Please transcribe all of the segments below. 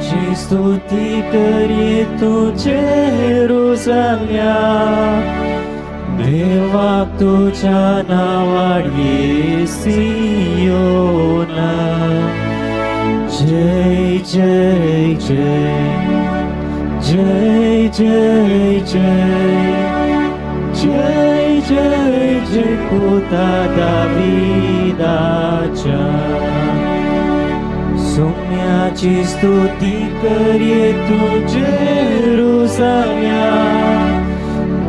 सोम्याची स्तुती करी तूं जेरुसल्या, देवाक तुज्या नांवाडये सियोना। जय जय जय जय जय जय जय जय जय पुता दाविदाच्या। सोम्याची स्तुती करी तूं जेरुसल्या,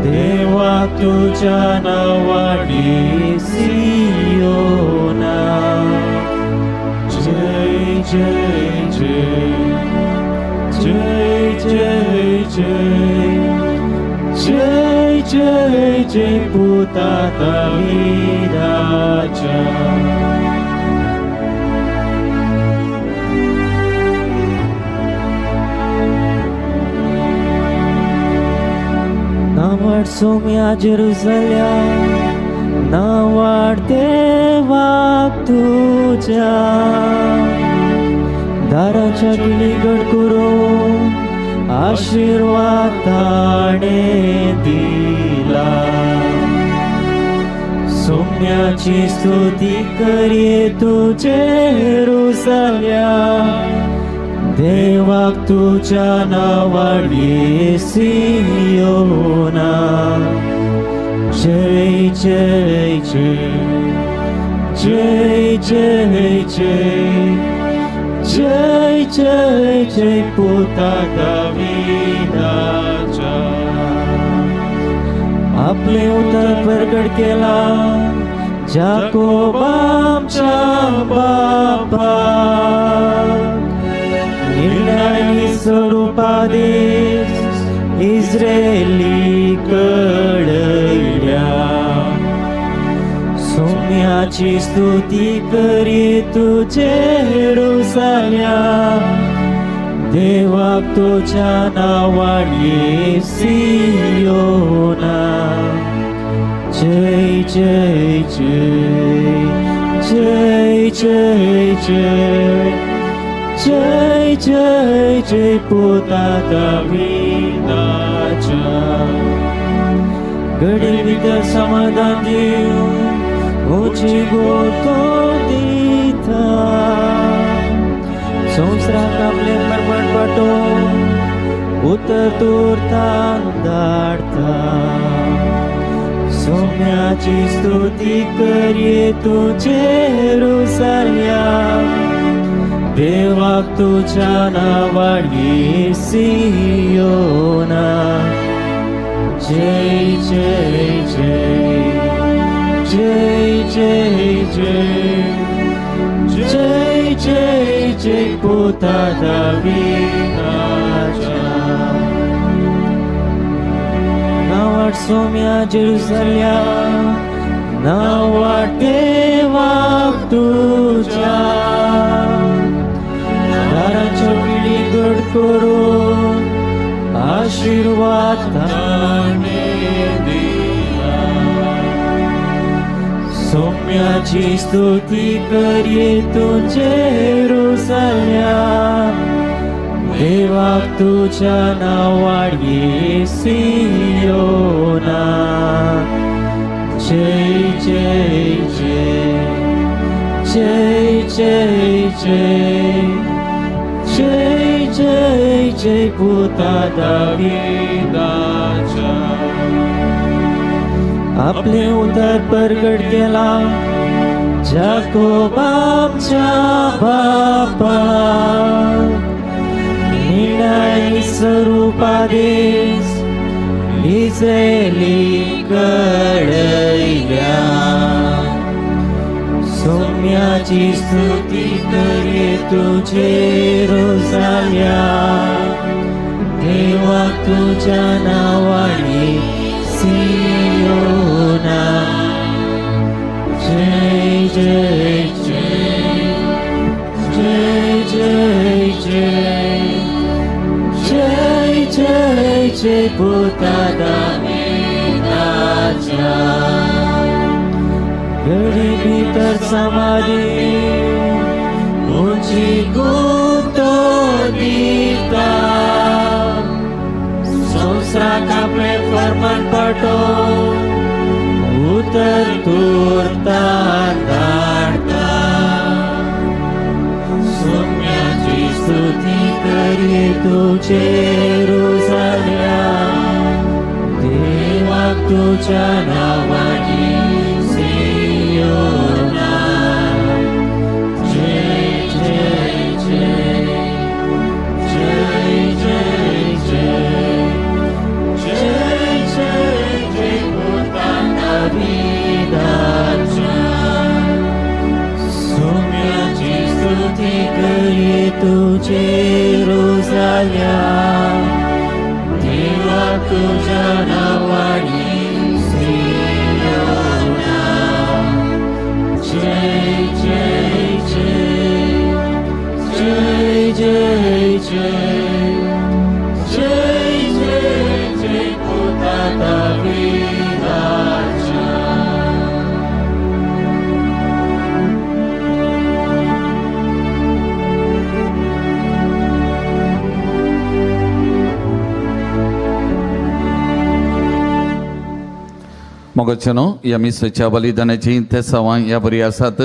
देवाक तुज्या नांवाडी सियोना। जय जय जय जय जय जय जय जय जय पुता दाविदाच्या। नांवाड सोम्या जेरुसल्या, नांवाड देवाक तुज्या, दाराच्या किलीगड करून आशिर्वाद ताणें दिला। सोम्याची स्तुती करी तूं जेरुसल्या, देवाक तुज्या नांवाडये सियोना। जय जय जय जय जय जय जय जय जय पुता दाविदाच्या। आपले उतर प्रगट केला जाकोबाच्या बापा, निर्णय स्वरूपादेश इस्रायली कळयल्या। सोम्याची स्तुती करी तूं जेरुसल्या, देवाक तुज्या नांवाडये सियोना। जय जय जय जय जय जय जय जय जय पुता दाविदाच्या। घडी भितर समाधान दिवन उंची गोतो दिता, संवसाराक आपलें मरमण वाटोवन उतर तुर्तान धाडता। सोम्याची स्तुती करी तूं जेरुसल्या, देवाक तुज्या नांवाडये सियोना। जय जय जय जय जय जय जय जय जय पुता दाविदाच्या। नांवाड सोम्या जेरुसल्या, नांवाड देवाक तुज्या, दाराच्यो किळी घट करून आशिर्वाद ताणें दिला। सोम्याची स्तुती करी तूं जेरुसल्या, देवाक तुज्या नांवाडये सियोना। जय जय जय जय जय जय जय जय जय पुता दाविदाच्या। आपले उतर प्रगट केला जाकोबाच्या बापा, निर्णय स्वरूपादेश इस्रायली कळयल्या। सोम्याची स्तुती करी तूं जेरुसल्या, देवाक तुज्या नांवाडये सियोना। जय जय जय जय जय जय जय जय जय पुता दाविदाच्या। घडी भितर समाधी उंची गुतो दिता, वाटो उतर तुर्तान धाडता. सोम्याची स्तुती करी तुझे रोजाल्या, देवाक तुझ्या नावानी सियोना. जय जय जय जय जय जय जय जय जय पुता दाविदाच्या. सोम्याची स्तुती करी तुझे रोजाल्या, देवा तुझ्या नावानी सियोना. जय जय जय जय जय जय जय जय जय पुता दाविदाच्या. मोगाचेनो ह्या मिसाच्या बलिदानाची तेसांवां ह्या बरी आसात.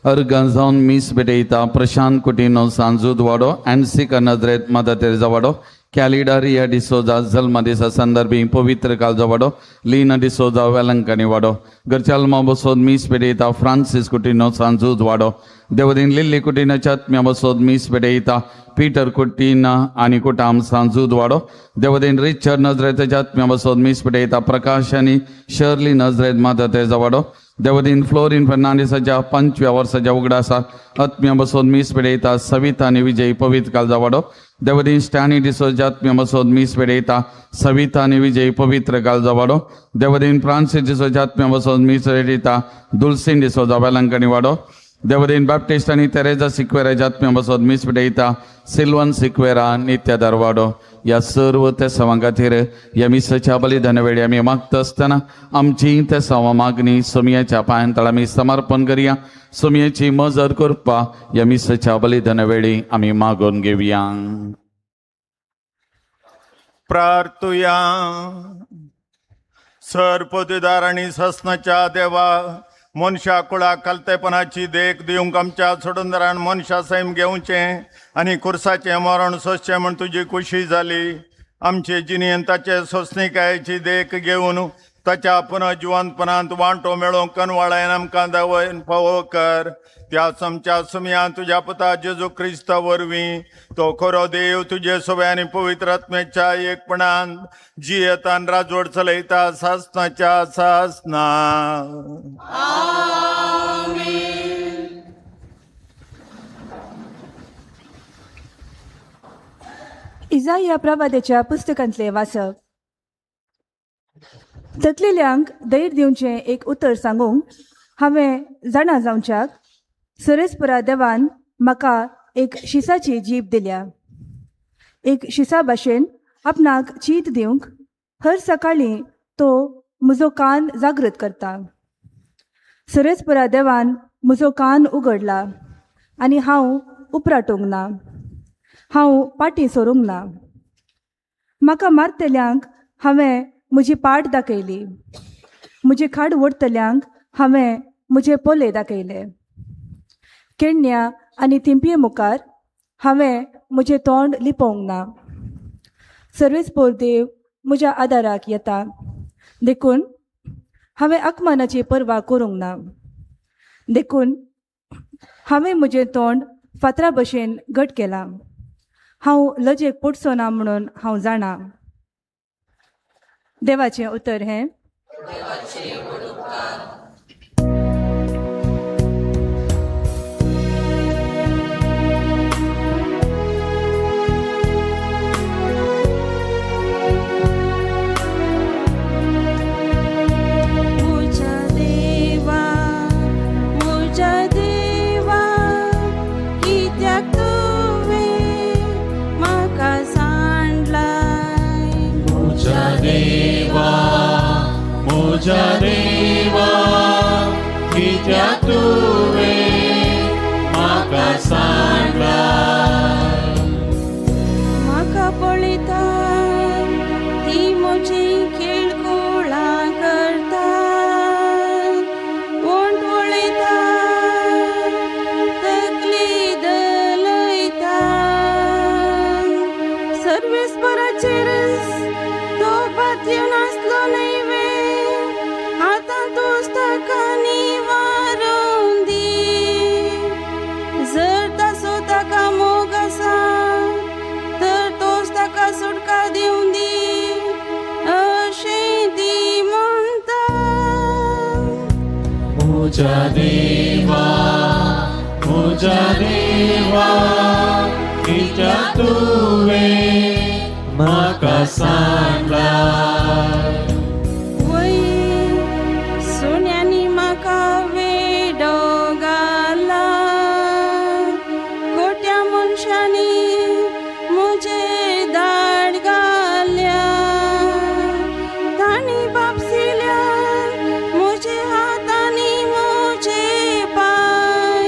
अर्गां जावन मीस भेटयता प्रशांत कुटिनो सांजूद वाडो, एनसिका नजरेत मदर तेरेजा वाडो, कॅलिडारिया डिसोजा जल्मा दिसा संदर्भी पवित्र कालजो वाडो, लीना डिसोजा वेलंकणी वाडो, घरच्याल्मा बसोद मीस भेटयता फ्रांसीस कुटिनो सांजूद वाडो, देवदीन लिल्ली कुटिनोच्या आत्म्या बसोद मीस भेटयता पीटर कुटीना आनी कुटाम सांजूद वाडो, देवदीन रिचर्ड नजरेताच्या आत्म्या बसोद मीस भेटयता प्रकाश आनी शर्ली नजरेत माता तेरेजा वाडो, देवदीन फ्लोरीन फर्नांडीसाच्या 25व्या वर्साच्या उगडासाक आत्म्या बसोद मीस भेटयता सविता आनी विजय पवित्र कालजा वाडो, देवदीन स्टॅनी डिसोजा आत्म्या बसोद मीस भेटयता सविता आनी विजय पवित्र कालजा वाडो, देवदीन फ्रांसीस डिसोजा आत्म्या बसोद मीस भेटयता दुलसीन डिसोजा वेलंकणी वाडो, देवदीन बाप्टिस्ट आनी तेरेजा सिक्वेराच्या आत्म्या बसोद मीस भेटयता सिल्वन सिक्वेरा नित्य दरवाडो. ह्या सर्व तेसांवां खातीर ह्या मिसाच्या बलिदाना वेळी आमी मागता आसतना आमची तेसांवां मागणी सोमयाच्या पांयांतळ आमी समर्पण करया. सोमयाची मजत करपा ह्या मिसाच्या बलिदाना वेळी आमी मागून घेवया. प्रार्थुया. सर पदवीदार आनी ससनाच्या देवा, मनशा कुळाक खालतेपणाची देख दिवंक आमच्या सोडूनदारान मनशा सैम घेवचें आनी खुर्साचें मरण सोंसचें म्हूण तुजी खुशी जाली. आमचे जिणेन ताचे सोंसणिकायेची देख घेवन ताच्या पुनर्जिवंतपणांत वांटो मेळोवंक कनवाळायन आमकां दावयन फावो कर. त्याच आमच्या सुमयान तुज्या पुता जेजू क्रिस्ता वरवीं तो खरो देव तुजे सोबे आनी पवित्र आत्म्याच्या एकपणान जियेतान राजवट चलयता सासनाच्या सासना. इजाया प्रवाद्याच्या पुस्तकांतले वाचप. तकलेल्यांक धैर्य दिवचें एक उतर सांगूंक हांवें जाणा जावच्याक सरेसपुरा देवान म्हाका एक शिसाची जीब दिल्या. एक शिसा भाशेन आपणाक चीत दिवंक हर सकाळीं तो म्हजो कान जागृत करता. सरेसपुरा देवान म्हजो कान उगडला आनी हांव उपराटूंक ना, हांव पाटी सरूंक ना. म्हाका मारतल्यांक हांवें म्हजी पाट दाखयली, म्हजी खाड ओडटल्यांक हांवें म्हजे पोले दाखयले. केण्या आनी थिंपये मुखार हांवें म्हजें तोंड लिपोवंक ना. सर्वेस्पोर देव म्हज्या आदाराक येता, देखून हांवें अकमानाची पर्वा करूंक ना. देखून हांवें म्हजें तोंड फातरा भशेन घट केलां. हांव लजेक पडचो ना म्हणून हांव जाणा. देवाचें उतर हें. म्हज्या देवा, म्हज्या देवा, देवाचेरच तो पातयेवन आसलो न्हय वे, आतां तूंच ताका निवारून दी. जर ताचो ताका मोग आसा तर तोच ताका सुटका दिवन दी अशें ती म्हणटा. म्हज्या देवा, म्हज्या देवा, कित्याक तुवें म्हाका सांडला? वय सुण्यांनी म्हाका वेडो घाला, खोट्या मनशांनी म्हजेर दाड घाल्या. तांणी बापसिल्यान म्हजे हात आनी म्हजे पांय,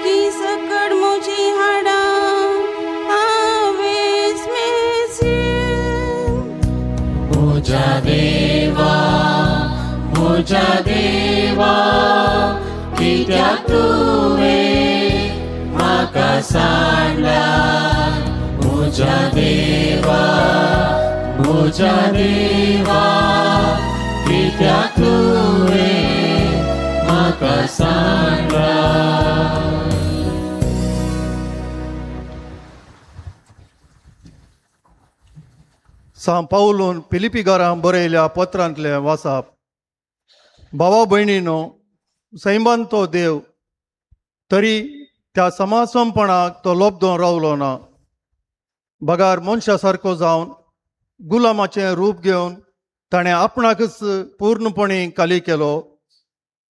की सकड म्हजी हाडां हांवेंच मेजलीं. म्हज्या देवा, म्हज्या देवा, कित्याक तुवें म्हाका सांडला? म्हज्या देवा, म्हज्या देवा, कित्याक तुवें म्हाका सांडला? सां पावलून फिलिपीकारांक बरयल्या पत्रांतलें वाचप. भावा भयणीनो, सैमान तो देव, तरी त्या समासमपणाक तो लोबदोन रावलो ना, बगार मनशा सारको जावन गुलामाचें रूप घेवन ताणें आपणाकच पूर्णपणी खाली केलो.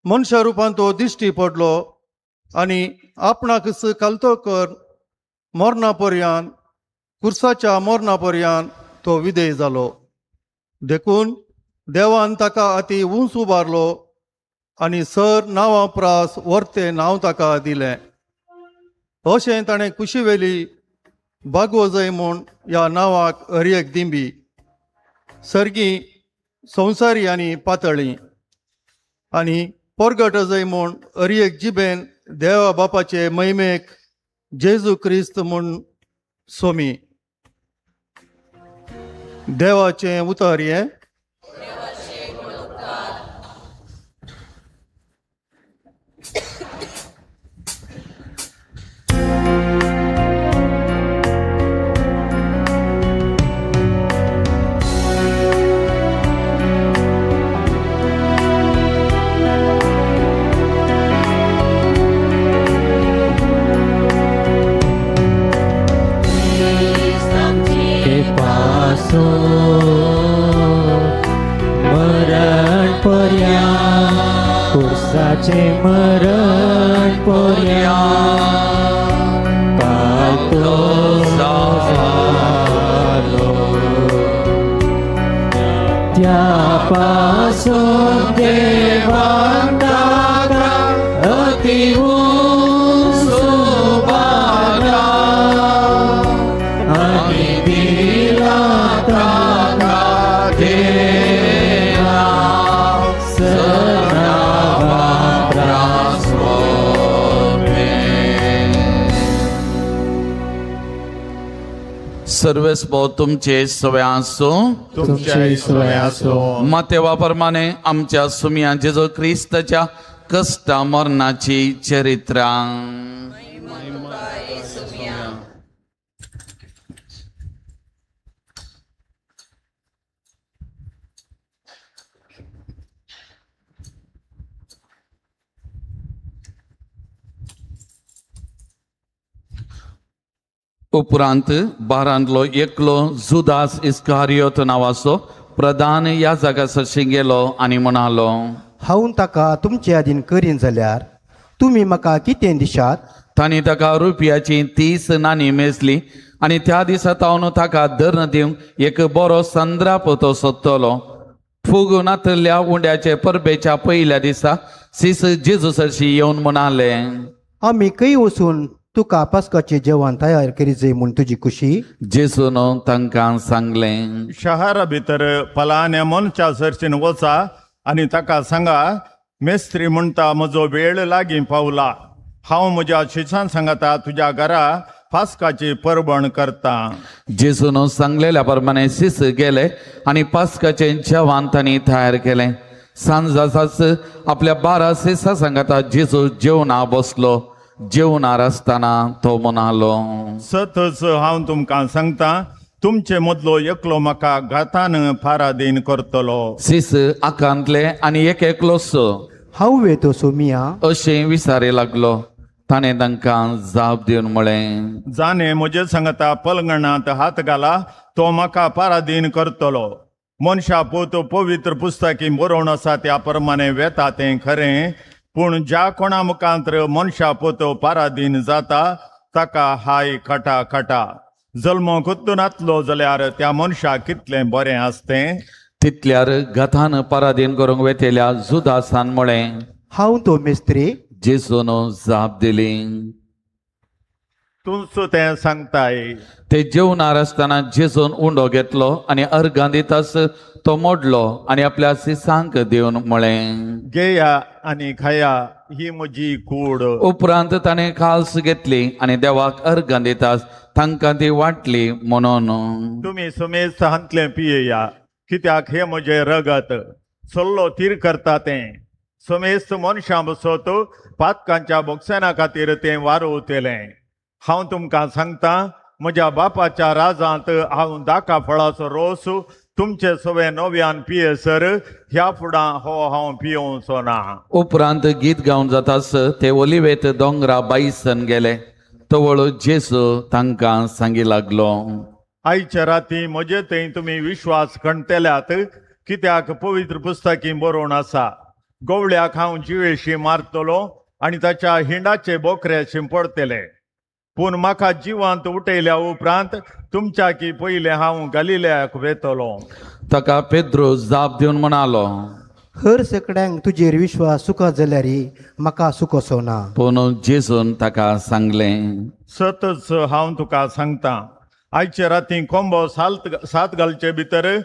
मनशा रुपान तो दिश्टी पडलो आनी आपणाकच खालतो कर मरणा पर्यान, कुर्साच्या मरणा पर्यान तो विधेय जालो. देखून देवान ताका अती उंच उबारलो आनी सर नांवा प्रास वर्तें नांव ताका दिलें. अशें ताणें कुशीवेली बागवजय म्हूण ह्या नांवाक हर एक दिंबी, सर्गी संवसारी आनी पातळी, आनी परगट अजय म्हूण हर एक जिबेन देवा बापाचे महिमेक जेजू क्रिस्त म्हूण सोमी. देवाचें उतर हें. मरण पर्यां, कुर्साचें मरण पर्यां, कातो जालो. त्या पासून देवान ताका अती उंच उबारला आनी दिला ताका देवा सदां त्रास भोगले. सर्वेस्पो तुमचे सवे आसूं, तुमचे सवे आसूं. मातेवा प्रमाणे आमच्या सुमया जेजू क्रिस्ताच्या कश्टा मरणाची चरित्रां. उपरांत बारांतलो एकलो जुदास इस्कारियोत नांवाचो प्रधान याजका सरशी गेलो आनी म्हणालो, हांव ताका तुमचे आदीन करीन जाल्यार तुमी म्हाका कितें दिशात? तांणी ताका रुपयाची 30 नाणी मेजली आनी त्या दिसा तावन ताका धर्ण दिवंक एक बरो संद्राप तो सोदतलो. फुगून नातल्या उंड्याचे परबेच्या पयल्या दिसा सीस जेजू सरशी येवन म्हणाले, आमी खंय वचून तुका पास्काचें जेवण तयार करीत म्हूण तुजी खुशी? जेजून तांकां सांगलें, शहरा भितर फलाण्या मनशा सरशीन वचा आनी ताका सांगा, मेस्त्री म्हणटा म्हजो वेळ लागीं पावला, हांव म्हज्या शिशान सांगता तुज्या घरा पास्काची परबण करता. जेजून सांगलेल्या प्रमाणे शिस गेले आनी पास्काचें जेवण तांणी तयार केलें. सांजाच आपल्या 12 शिसां सांगाता जेजू जेवणा बसलो. जेवणार आसतना तो म्हणालो, सतच हांव तुमकां सांगता, तुमचे मदलो एकलो म्हाका घातान फारादीन करतलो. शिस आकांतले आनी एक एकलोच हांव वेतो सोमिया अशें विचारी लागलो. ताणें तांकां जाप दिवन म्हळें, जाणे म्हजे सांगता पलंगणांत हात घाला तो म्हाका पारादीन करतलो. मनशा पूत पवित्र पुस्तकी बरोवन आसा त्या प्रमाणे वेता तें खरें, पूण ज्या कोणा मुखांत मनशा पूत पारादीन जाता ताका हाय खटा खटा. जल्म कुत्तूनातलो जाल्यार त्या मनशाक कितलें बरें आसतें. तितल्यार गथान परादीन करूंक वेतेल्या जुदासान म्हळें, हांव तो मिस्त्री. जेजून जाप दिली, तूंच तें सांगताय. ते जेवणार आसतना जेजून उंडो घेतलो आनी अर्गां दिताच तो मोडलो आनी आपल्या शिसांक दिवन म्हळें, घेया आनी खाया, ही म्हजी कूड. उपरांत ताणें काल्स घेतली आनी देवाक अर्गां दिताच तांकां ती वांटली म्हणून, तुमी सुमेस्त हांतलें पियेया, कित्याक हें म्हजें रगत सल्लो तीर करता तें. समेस्त मनशां बसत पातकांच्या बोगसेना खातीर तें वारोवतलें. हांव तुमकां सांगता, म्हज्या बापाच्या राजांत हांव दाका फळाचो रोस तुमचे सवे नव्यान पियेसर ह्या फुडां हो हांव पियोवचो ना. उपरांत गीत गावन जाताच ते ओलिवेत दोंगरा बायसन गेले. तवळ जेजू तांकां सांगी लागलो, आयच्या राती म्हजे थंय तुमी विश्वास खणतेल्यात, कित्याक पवित्र पुस्तकी बरोवन आसा, गोवळ्याक हांव जिवेशी मारतलो आनी ताच्या हिंडाचे बोकरे शिंपडतले. पूण म्हाका जिवांत उठयल्या उपरांत तुमच्या की पयलें हांव गलिलयाक वेतलो. ताका पेद्रो जाप दिवन म्हणालो, हर सगळ्यांक तुजेर विश्वास सुखा जाल्यार म्हाका सुकोसो ना. पूण जेजून ताका सांगलें, सतच हांव तुका सांगता, आयचे राती कोंबो सात घालचे भितर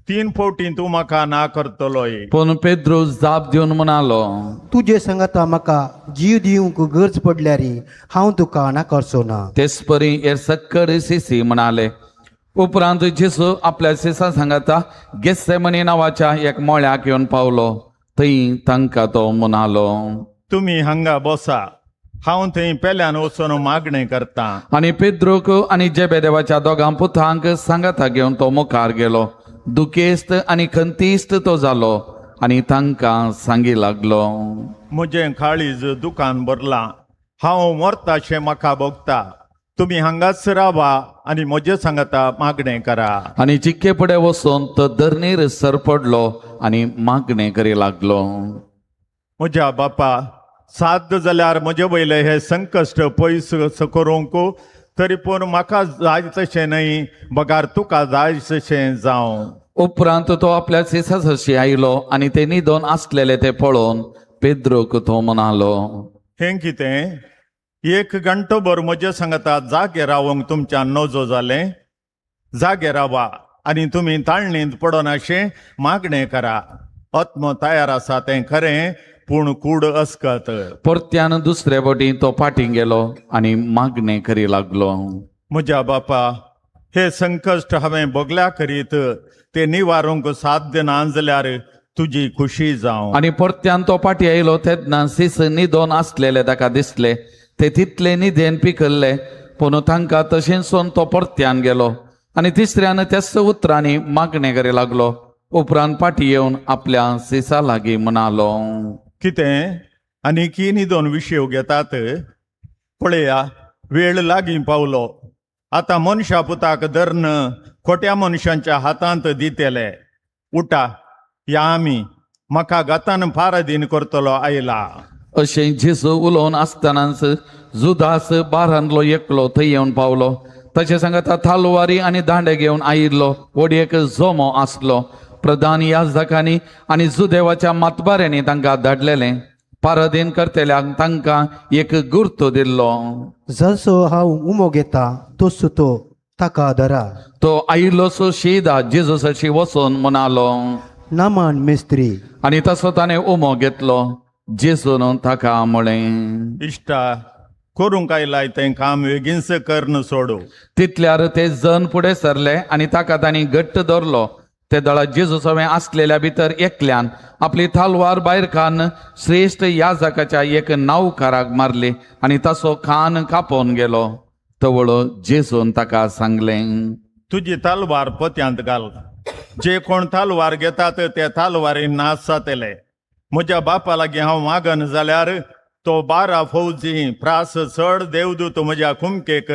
3 फावटी तूं म्हाका ना करतलोय. पूण पेद्रो जाप दिवन म्हणालो, तुजे सांगाता म्हाका जीव दिवंक गरज पडल्यार हांव तुका ना करचो ना. तेच परी हे सक्कड शिसी म्हणाले. उपरांत जेजू आपल्या शिसां सांगाता गेत्सेमनी नांवाच्या एक मळ्याक येवन पावलो. थंय तांकां तो म्हणालो, तुमी हांगा बसा, हांव थंय पेल्यान वचून मागणें करता. आनी पेद्रोक आनी जेबेदेवाच्या दोगां पुतांक सांगाता घेवन तो मुखार गेलो. दुखेस्त आनी खंतीस्त तो जालो आनी तांकां सांगी लागलो, म्हजें काळीज दुकान भरलां, हांव मरताशें म्हाका भोगता. तुमी हांगाच रावा आनी म्हजे सांगाता मागणें करा. आनी चिक्के फुडें वचून तो धरणीर सरपडलो आनी मागणें करी लागलो, म्हज्या बापा, साध्य जाल्यार म्हजे वयलें हें संकश्ट पयस करूंक, तरी पूण म्हाका जाय तशें न्हय, बगार तुका जाय तशें जावं. उपरांत तो आपल्या शिसासशी आयलो आनी ते न्हिदोन आसलेले ते पळोवन पेद्रोक तो म्हणालो, हें कितें, 1 घंटोभर म्हजे सांगाता जागे रावंक तुमच्यान नजो जालें? जागे रावा आनी तुमी ताळणींत पडनाशें मागणें करा. आत्मो तयार आसा तें खरें, पूण कूड अस्कत. परत्यान दुसरे वटेन तो फाटीं गेलो आनी मागणें करी लागलो, म्हज्या बापा, हे संकश्ट हांवें भोगल्या करीत ते निवारूंक साध्य ना जाल्यार तुजी खुशी जावं. आनी परत्यान तो फाटीं आयलो तेन्ना शिस न्हिदोन आसलेले ताका दिसले. ते तितले न्हिदेन पिकल्ले, पूण तांकां तशेंच तो परत्यान गेलो आनी तिसऱ्यान त्याच उतरांनी मागणें करी लागलो. उपरांत फाटीं येवन आपल्या शिसा लागीं म्हणालो, कितें आनी की न्हिदोन विशय घेतात? पळया, वेळ लागीं पावलो. आतां मनशा पुताक धरून खोट्या मनशांच्या हातांत दितले. उठा, या आमी, म्हाका गातान फारादीन करतलो आयला. अशें जेजू उलोवन आसतनाच जुदास बारांतलो एकलो थंय येवन पावलो. ताचे सांगाता थालवारी आनी दांडे घेवन आयिल्लो व्हडयेक जोमो आसलो. प्रधान याजकांनी आनी जुदेवाच्या मातबाऱ्यांनी तांकां धाडलेलें. पारादीन करतल्यांक तांकां एक गुर्तो दिल्लो, जसो हांव उमो घेता तसो तो ताका धरा. तो आयिल्लोसो शीदा जेजूसशी वचून म्हणालो, नामान मिस्त्री. आनी तसो ताणें उमो घेतलो. जेजून ताका म्हळें, इश्टा, करूंक आयलाय तें काम वेगींच करन सोडू. तितल्यार ते जन फुडें सरले आनी ताका तांणी घट्ट धरलो. ते दळा जेजू सवें आसलेल्या भितर एकल्यान आपली थालवार भायर कान श्रेश्ठ याजकाच्या एक नावकाराक मारली आनी ताचो कान कापोवन गेलो. तवळो जेजून ताका सांगलें, तुजी तलवार पोत्यांत घाल. जे कोण तलवार घेतात ते तलवारीन नाश जातले. म्हज्या बापा लागीं हांव मागन जाल्यार तो 12 फौजी प्रास चड देवदूत म्हज्या कुमकेक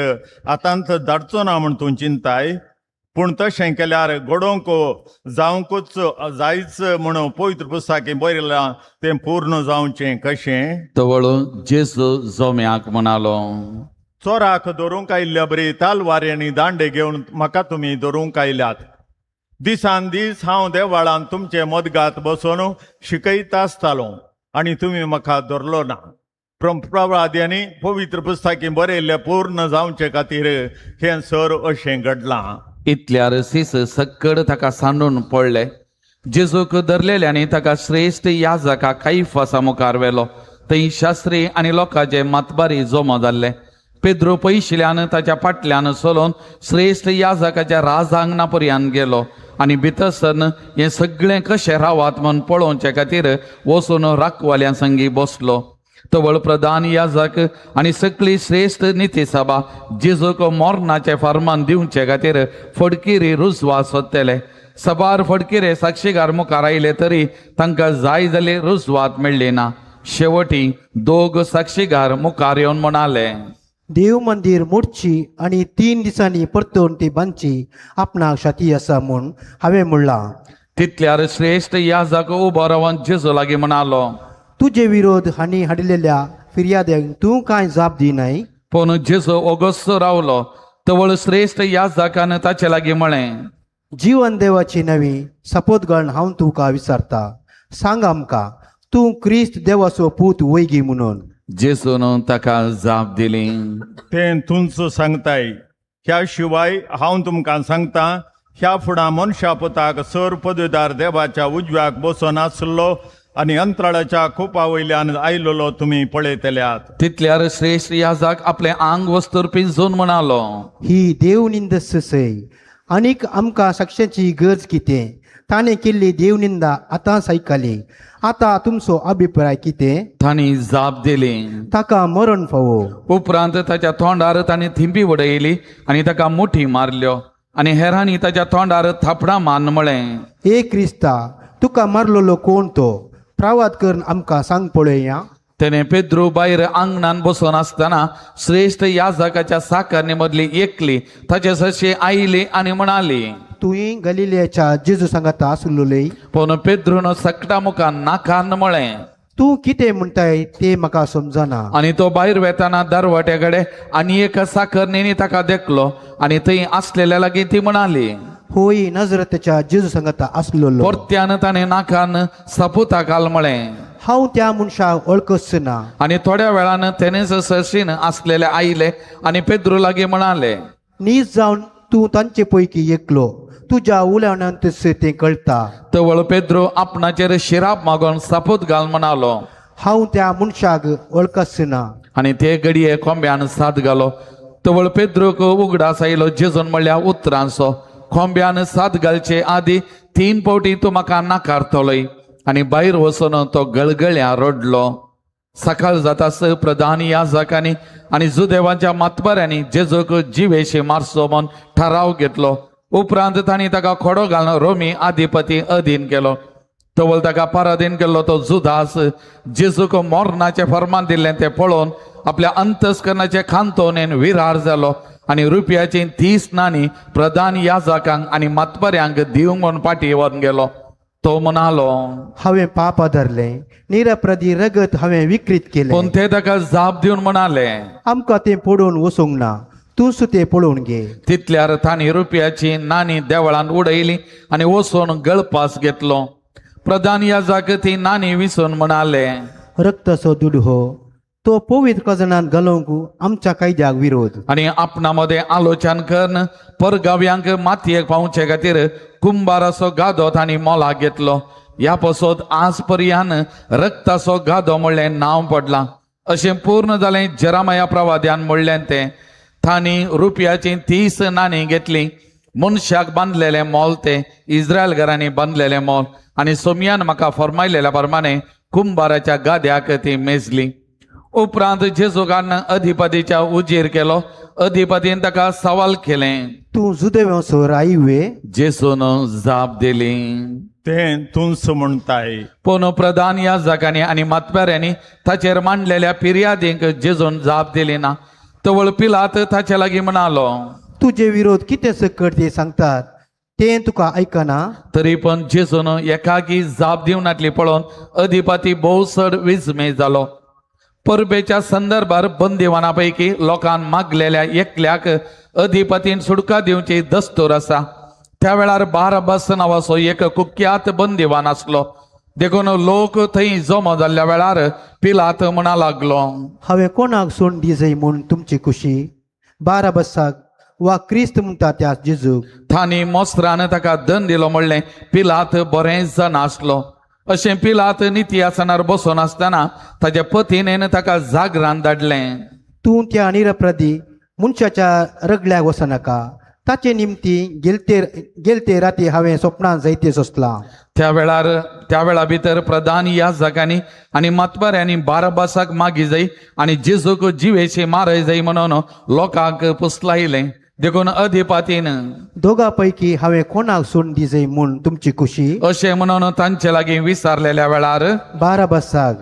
आतांत धाडचो ना म्हण तूं चिंताय. पूण तशें केल्यार घडोवंक जावंकूच जायच म्हण पवित्र पुस्तकां बरयलां तें पूर्ण जावचें कशें? तवळो जेजू जोम्याक म्हणालो, चोराक धरूंक आयिल्ल्या बरी तालवारी आनी दांडे घेवन म्हाका तुमी धरूंक आयल्यात. दिसान दीस हांव देवाळान तुमचे मदगात बसून शिकयत आसतालो आनी तुमी म्हाका धरलो ना. प्रवाद्यांनी पवित्र पुस्तकां बरयल्लें पूर्ण जावचे खातीर हें सर अशें घडलां. इतल्यार सीस सक्कड ताका सांडून पडले. जेजूक धरलेल्यांनी ताका श्रेश्ठ याजका कायफासा मुखार व्हेलो. थंय शास्त्री आनी लोकांचे मातबारी जमो जाल्ले. पेद्रो पयशिल्यान ताच्या फाटल्यान चलोवन श्रेश्ठ याजकाच्या राजांगणा पर्यंत गेलो आनी भितर सरन हें सगळें कशें रावात म्हूण पळोवचे खातीर वचून राखवाल्यां संगी बसलो. तवळ प्रधान याजक आनी सगळी श्रेश्ठ नितीसभा जेजूक मरणाचें फर्मान दिवचे खातीर फडकिरी रुजवात सोदतले. सबार फडकिरे साक्षीगार मुखार आयले तरी तांकां जाय जाली रुजवात मेळ्ळी ना. शेवटी दोग साक्षीगार मुखार येवन म्हणाले, देव मंदीर मोडची आनी 3 दिसांनी परतून ती बांदची आपणाक शाती आसा म्हूण हांवें म्हणलां. तितल्यार श्रेश्ठ याजक उबो रावन जेजू लागीं म्हणालो, तुजे विरोध हांणी हाडिल्ल्या फिर्याद्यांक तूं कांय जाप दिनाय? पूण जेजू ओगोसो रावलो. तवळ श्रेश्ठ याजकान ताचे लागीं म्हळें, जिवन देवाची नवी सपोत घालून हांव तुका विचारता, सांग आमकां तूं क्रिस्त देवाचो पूत वयगी म्हणून. जेजून ताका जाप दिली, तें तूंच सांगताय. ह्या शिवाय हांव तुमकां सांगता, ह्या फुडां मनशा पुताक सर पदवीदार देवाच्या उजव्याक बसून आसलो आनी अंतराळाच्या कुपा वयल्यान आयलेलो तुमी पळयतल्यात. तितल्यार श्रेश्ठ याजक आपलें आंग वस्तूर पिंजून म्हणालो, ही देवनिंद सय आनीक आमकां साक्षाची गरज कितें? ताणें केल्ली देवनिंदा आतां आयकली, आतां तुमचो अभिप्राय कितें? तांणी जाप दिली, ताका मरण फावो. उपरांत ताच्या तोंडार तांणी थिंबी उडयली आनी ताका मुठी मारल्यो आनी हेरांनी ताच्या तोंडार थापडां मारून म्हळें, ए क्रिस्ता, तुका मारलेलो कोण तो? प्रावाद करून आमकां सांग पळोवया. तेणे पेद्रू भायर आंगणान बसून आसतना श्रेश्ठ याजकाच्या साकारणी मदली एकली ताचे सरशी आयली आनी म्हणाली, तुवें गलिलियाच्या जेजू सांगाता आसलेली. पूण पेद्रून सकटा मुखार नाकान म्हळें, तूं कितें म्हणटाय तें म्हाका समजना. आनी तो भायर वेताना दरवाट्या कडेन आनी एका साकरणींनी ताका देखलो आनी थंय आसलेल्या लागीं ती म्हणाली, होय नजरतेच्या जेजू सांगाता आसलेलो. परत्यान ताणें नाकान सपुता घाल म्हळें, हांव त्या मनशाक वळखच ना. आनी थोड्या वेळान तेणेच सरशीन आसलेले आयले आनी पेद्रू लागीं म्हणाले, नीज जावन तूं तांचे पैकी एकलो, तुज्या उलोवण्यांतच तें कळटा. तवळ पेद्रो आपणाचेर शिराप मागोवन सापूत घाल म्हणालो, हांव त्या मनशाक वळखच ना. आनी ते घडये कोंब्यान साद घालो. तवळ पेद्रूक उगडास आयलो जेजून म्हणल्या उतरांचो, कोंब्यान साद घालचे आदी 3 फावटी तूं म्हाका नाकारतलोय. आनी भायर वचून तो गळगळ्या रडलो. सकाळ जातास प्रधान याजकांनी आनी जुदेवांच्या मातबाऱ्यांनी जेजूक जिवेशी मारचो म्हूण ठराव घेतलो. उपरांत तांणी ताका खोडो घालून रोमी आधिपती अधीन केलो. तवळ ताका पराधीन केल्लो तो जुदास जेजूक मरणाचें फर्मान दिल्लें तें पळोवन आपल्या अंतस्करणाचे खांतोनेन विरार जालो आनी रुपयाची 30 नाणी प्रधान याजकांक आनी मातबाऱ्यांक दिवंक म्हूण फाटीं येवन गेलो. तो म्हणालो, हांवें पाप धरलें, निरपराधी रगत हांवें विकृत केलें. पूण ते ताका जाप दिवन म्हणाले, आमकां तें पडोवन वचूंक ना, तूं तें पळोवन घे. तितल्यार तांणी रुपयाची नाणी देवळान उडयली आनी वचून गळपास घेतलो. प्रधान याजक ती नाणी विसून म्हणाले, रक्ताचो दुडू हो, तो पवित्र खजनांत घालूंक आमच्या कायद्याक विरोध. आनी आपणा मदें आलोचन करून परगाव्यांक मातयेक पावचे खातीर कुंबाराचो गादो तांणी मोलाक घेतलो. ह्या पासत आज पर्यान रक्ताचो गादो म्हणलें नांव पडलां. अशें पूर्ण जालें जेरामाया प्रवाद्यान म्हणलें तें. तांणी रुपयाची 30 नाणी घेतली. मनशाक बांदलेलें मोल तें इस्रायल घरांनी बांदलेलें मोल. आनी सोमयान म्हाका फरमायलेल्या प्रमाणे कुंभाराच्या गाद्याक ती मेजली. उपरांत जेजूकान अधिपतीच्या उजीर केलो. अधिपतीन ताका सवाल केलें, तूं जुदेवांचो राय वे? जेजून जाप दिली, तें तूंच म्हणताय. पूण प्रधान याजकांनी आनी मातप्याऱ्यांनी ताचेर मांडलेल्या पिर्यादींक जेजून जाप दिली ना. तवळ पिलात ताचे लागीं म्हणालो, तुजे विरोध कितें सकट ते सांगतात तें तुका आयकना? तरी पण जेजून एकाकी जाप दिवनातली पळोवन अधिपती भोव चड विस्मय जालो. परबेच्या संदर्भार बंदिवाना पैकी लोकांक मागलेल्या एकल्याक अधिपतीन सुटका दिवची दस्तूर आसा. त्या वेळार बाराबास नांवाचो एक कुख्यात बंदिवान आसलो. देखून लोक थंय जमो जाल्ल्या वेळार पिलात म्हणा लागलो, हांवें कोणाक सोड दी म्हूण तुमची खुशी, बाराबसाक वा क्रिस्त म्हणटा त्या जेजूक? तांणी मोस्त्रान ताका दंड दिलो म्हणलें पिलात बरें जाण आसलो. अशें पिलात निती आसनार बसून आसतना ताच्या पतीनेन ताका जागरान धाडलें, तूं त्या निरपराधी मनशाच्या रगल्याक वचनाका, ताचे निमती गेलते राती हांवें स्वप्नान जायते सोंसलां. त्या वेळा भितर प्रधान याजकांनी आनी मातबाऱ्यांनी बाराबासाक मागी जाय आनी जेजूक जिवेशी मारय जाय म्हणून लोकांक पुसलायलें. देखून अधिपतीन दोगा पैकी हांवें कोणाक सोड दी जाय म्हूण तुमची खुशी अशें म्हणून तांचे लागीं विचारलेल्या वेळार बाराबासाक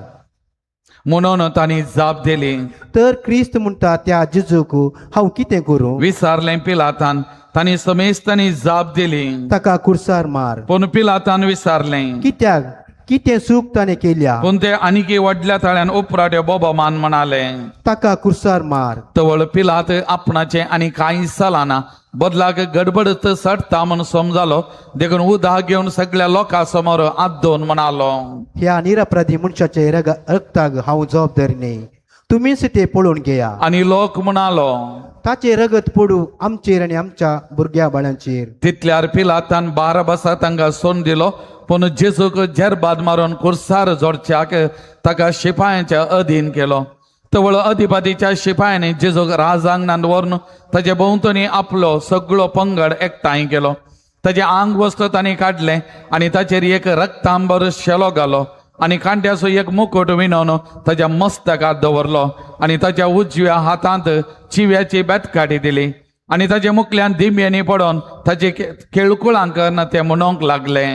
म्हणून तांणी जाप दिली, तर क्रिस्त म्हणटा त्या जेजूक हांव कितें करूं? विचारलें पिलातान. तांणी समेस्तांनी जाप दिली, ताका कुर्सार मार. पूण पिलातान विचारलें, कित्याक, कितें चूक ताणें केल्या? पूण ते आनीकी व्हडल्या ताळ्यान उपराट्यो बोबो मान म्हणाले, ताका कुर्सार मार. तवळ पिलात आपणाचें आनी कांय चलना, बदलाक गडबडत चडटा म्हूण समजालो. देखून उदक घेवन सगळ्या लोकां समोर आदोवन म्हणालो, ह्या निरपराधी मनशाचे रगताक हांव जबाबदारी न्हय, तुमीच ते पळोवन घेया. आनी लोक म्हणालो, ताचें रगत पडूं आमचेर आनी आमच्या भुरग्या बाळांचेर. तितल्यार पिलातान बाराबासा तांकां सोडून दिलो. पूण जेजूक जेरबाद मारून कुर्सार जोडच्याक ताका शिपायांच्या अधीन केलो. तवळ अधिपतीच्या शिपायांनी जेजूक राजांगणांत व्हरून ताचे भोंवतणी आपलो सगळो पंगड एकठांय केलो. ताचें आंग वस्त्र तांणी काडलें आनी ताचेर एक रक्तांबर शेलो घालो आनी कांट्याचो एक मुकुट विणोवन ताच्या मस्तकात दवरलो आनी ताच्या उजव्या हातांत चिव्याची बेतकाठी दिली आनी ताच्या मुखल्यान दिंब्यांनी पडोवन ताचे केळकुळां करून ते म्हणूंक लागले,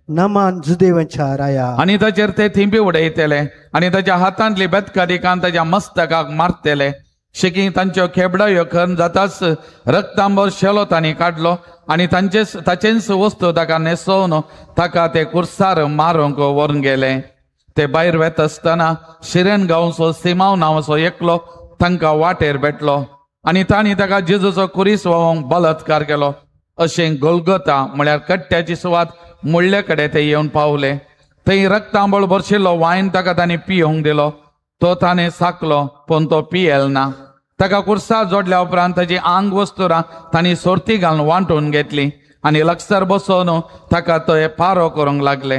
नमान जुदेवांच्या राया. आनी ताचेर ते थिंबी उडयतले आनी ताच्या हातांतली बेतकाठी कान ताच्या मस्तकाक मारतले. शेकी तांच्यो खेबडायो करून जाताच रक्तांबर शेलो तांणी काडलो आनी ताचेंच वस्तू ताका न्हेसोवन ताका ते कुर्सार मारूंक व्हरून गेले. ते भायर वेता आसतना शिरेन गांवचो सिमाव नांवाचो एकलो तांकां वाटेर भेटलो आनी तांणी ताका जेजूचो कुरीस व्हांवोंक बलात्कार केलो. अशें गोलगोता म्हळ्यार कट्ट्याची सुवात मुळ्ळे कडेन ते येवन पावले. थंय रक्तांबळ भरशिल्लो वायन ताका तांणी पियोंक दिलो. तो ताणें साकलो पूण तो पियेल ना. ताका कुर्सा जोडल्या उपरांत ताची आंग वस्तुरां तांणी सोर्ती घालून वांटून घेतली आनी लक्षार बसोवन ताका तो पारो करूंक लागले.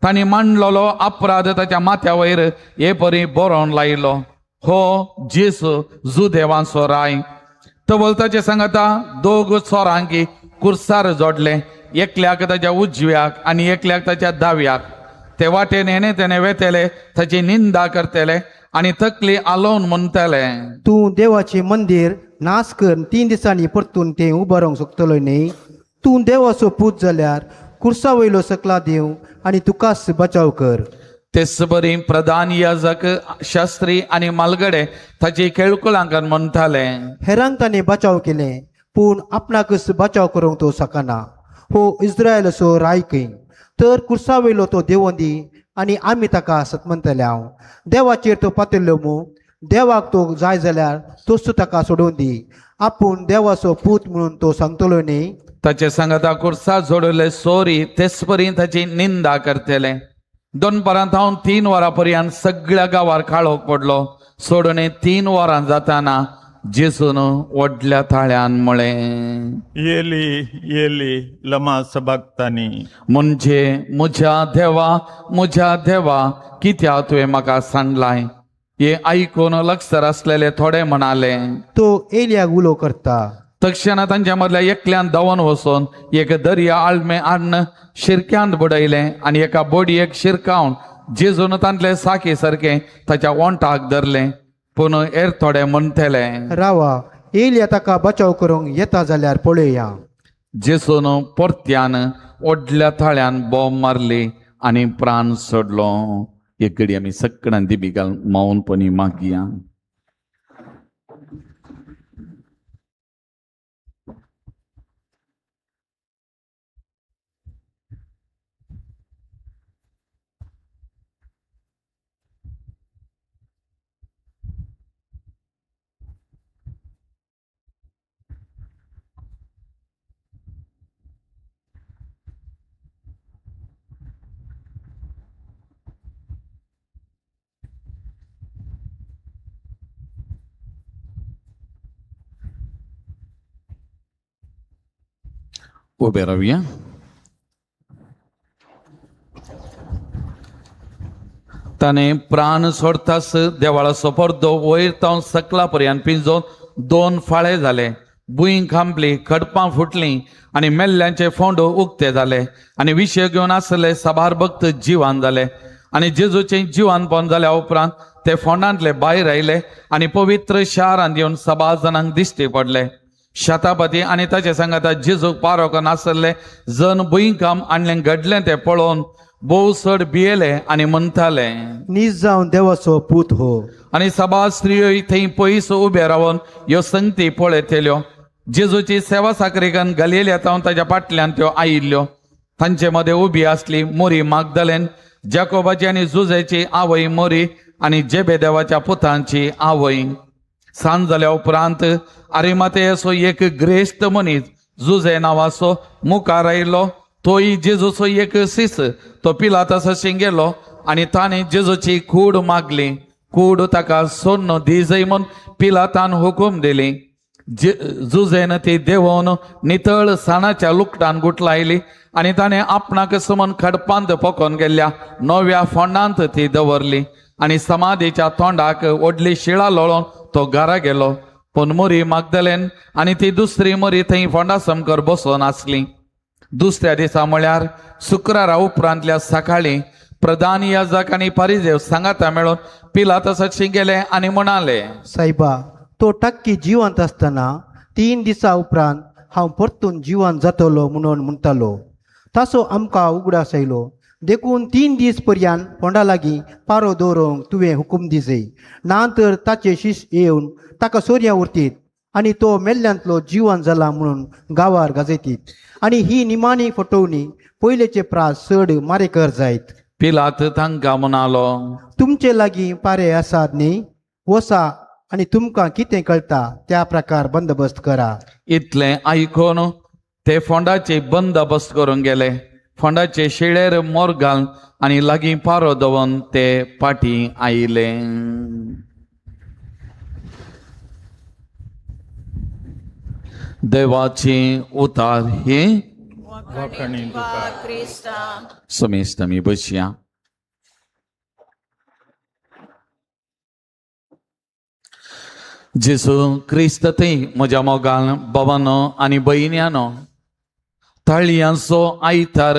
तांणी मांडलेलो अपराध ताच्या माथ्या वयर हे परी बरोवन लायलो, हो जेसू जुदेवांचो राय. तवळ ताचे सांगता दोग चोरांकी कुर्सार जोडले, एकल्याक ताच्या उजव्याक आनी एकल्याक ताच्या दाव्याक. ते वाटेन हेणे तेणे वेतले, ताची निंदा करतले आनी तकली आलोवन म्हणटले, तूं देवाचें मंदीर नाश कर, 3 दिसांनी परतून तें उबारूंक शकतलो न्हय? तूं देवाचो पूत जाल्यार कुर्सा वयलो सकला देव आनी तुकाच बचाव कर. तेच बरी प्रधान याजक शास्त्री आनी मालगडे ताची केळकुळां करून म्हणटाले, हेरांक ताणें बचाव केलें पूण आपणाकच बचाव करूंक तो शकना. हो इस्रायलाचो राय खंय, तर कुर्सा वयलो तो देवोन दी आनी आमी ताका सतमंतले. हांव देवाचेर तो पातळ्ळो मू, देवाक तो जाय जाल्यार तोच ताका सोडून दी, आपूण देवाचो पूत म्हणून तो सांगतलो न्ही? ताचे सांगता कुर्सा जोडले सोरी तेच परी ताची निंदा करतले. दनपारां थावन 3 वरां पर्यंत सगळ्या गांवार काळोख पडलो. सोडून 3 वरां जाताना जेजून व्हडल्या ताळ्यान म्हळें, येली येली लमा सबक्तानी, म्हणजे म्हज्या देवा म्हज्या देवा कित्याक तुवें म्हाका सांडलाय. हे आयकून लक्षर आसलेले थोडे म्हणाले, तो एलियाक उलो करता. तक्षणा तांच्या मदल्या एकल्यान धांवन वचून एक दर्या आळमे हाडून शिरक्यांत बुडयलें आनी एका बोडयेक शिरकावन जेजून तांतले साकी सारकें ताच्या ओंठाक धरलें. पूण हेर थोडे म्हणटले, रावा, एलिया ताका बचाव करूंक येता जाल्यार पळोवया. जेजून परत्यान व्हडल्या थाळ्यान बॉम्ब मारली आनी प्राण सोडलो. एक घडी आमी सगळ्यां दिबी घाल मौनपणी मागया. उबे रावया. ताणें प्राण सोडतास देवाळाचो पडदो वयर तावन सकला पर्यंत पिंजोवन 2 फाळे जाले. भूंय खांपली, खडपां फुटलीं आनी मेल्ल्यांचे फोंड उक्ते जाले आनी विशय घेवन आसले साबार भक्त जिवान जाले. आनी जेजूचें जिवानपण जाल्या उपरांत ते फोंडांतले भायर आयले आनी पवित्र शारांत येवन साबार जाणांक दिश्टी पडले. शतापती आनी ताचे सांगाता जेजूक पारोक नासले जन भुंयकाम आणलें घडलें तें पळोवन भोव चड भियेले आनी म्हणटाले, नीज जावन देवाचो पूत हो. आनी साबार स्त्रियो थंय पयस उबे रावन ह्यो संगती पळयतल्यो. जेजूची सेवा साकरीकन गलेल्या तावन ताच्या फाटल्यान त्यो आयिल्ल्यो. तांचे मदें उबी आसली मोरी मागदलेन, जाकोबाची आनी जुजेची आवय मोरी आनी जेबेदेवाच्या पुतांची आवय. सांज जाल्या उपरांत आरिमातेसो एक ग्रेस्त मनीस जुजे नांवाचो मुखार आयलो. तोय जेजूचो एक सीस. तो पिलातास गेलो आनी ताणें जेजूची कूड मागली. कूड ताका सोडून दी जाय म्हूण पिलातान हुकूम दिली. जुजेन ती देंवोवन नितळ साणाच्या लुकटान गुटलायली आनी ताणें आपणाक समन खडपांत पोकोन गेल्ल्या नव्या फोंडांत ती दवरली आनी समाधीच्या तोंडाक व्हडली शिळा लोळोवन तो घरा गेलो. पूण मोरी मागदलेन आनी ती दुसरी मोरी थंय फोंडा समकर बसोन आसली. दुसऱ्या दिसा म्हळ्यार शुक्रारा उपरांतल्या सकाळीं प्रधान याजक आनी पारिजेव सांगाता मेळून पिलातासाशी गेले आनी म्हणाले, सायबा, तो टाक्की जिवंत आसतना 3 दिसा उपरांत हांव परतून जिवन जातलो म्हणून म्हणटालो. ताचो आमकां उगडास आयलो, देखून 3 दीस पर्यंत फोंडा लागीं पारो दवरूंक तुवें हुकूम दिजय. ना तर ताचे शिश येवन ताका सोरयां उरतीत आनी तो मेल्ल्यांतलो जिवन जाला म्हणून गांवार गाजयतीत आनी ही निमाणी फटोवणी पयलेचे प्रास चड मारेकर जायत. पिलात तांकां म्हणालो, तुमचे लागीं पारे आसात न्ही, वसा आनी तुमकां कितें कळटा त्या प्रकार बंदोबस्त करा. इतलें आयकून ते फोंडाचे बंदोबस्त करूंक गेले. फोंडाचे शिळेर मोर घाल आनी लागीं पारो दवरून ते फाटीं आयले. देवाची उतार ही समेस्त आमी बसया. जेजू क्रिस्त थंय म्हज्या मोगान बाबानो आनी भयण्यानो, ताळयांचो आयतार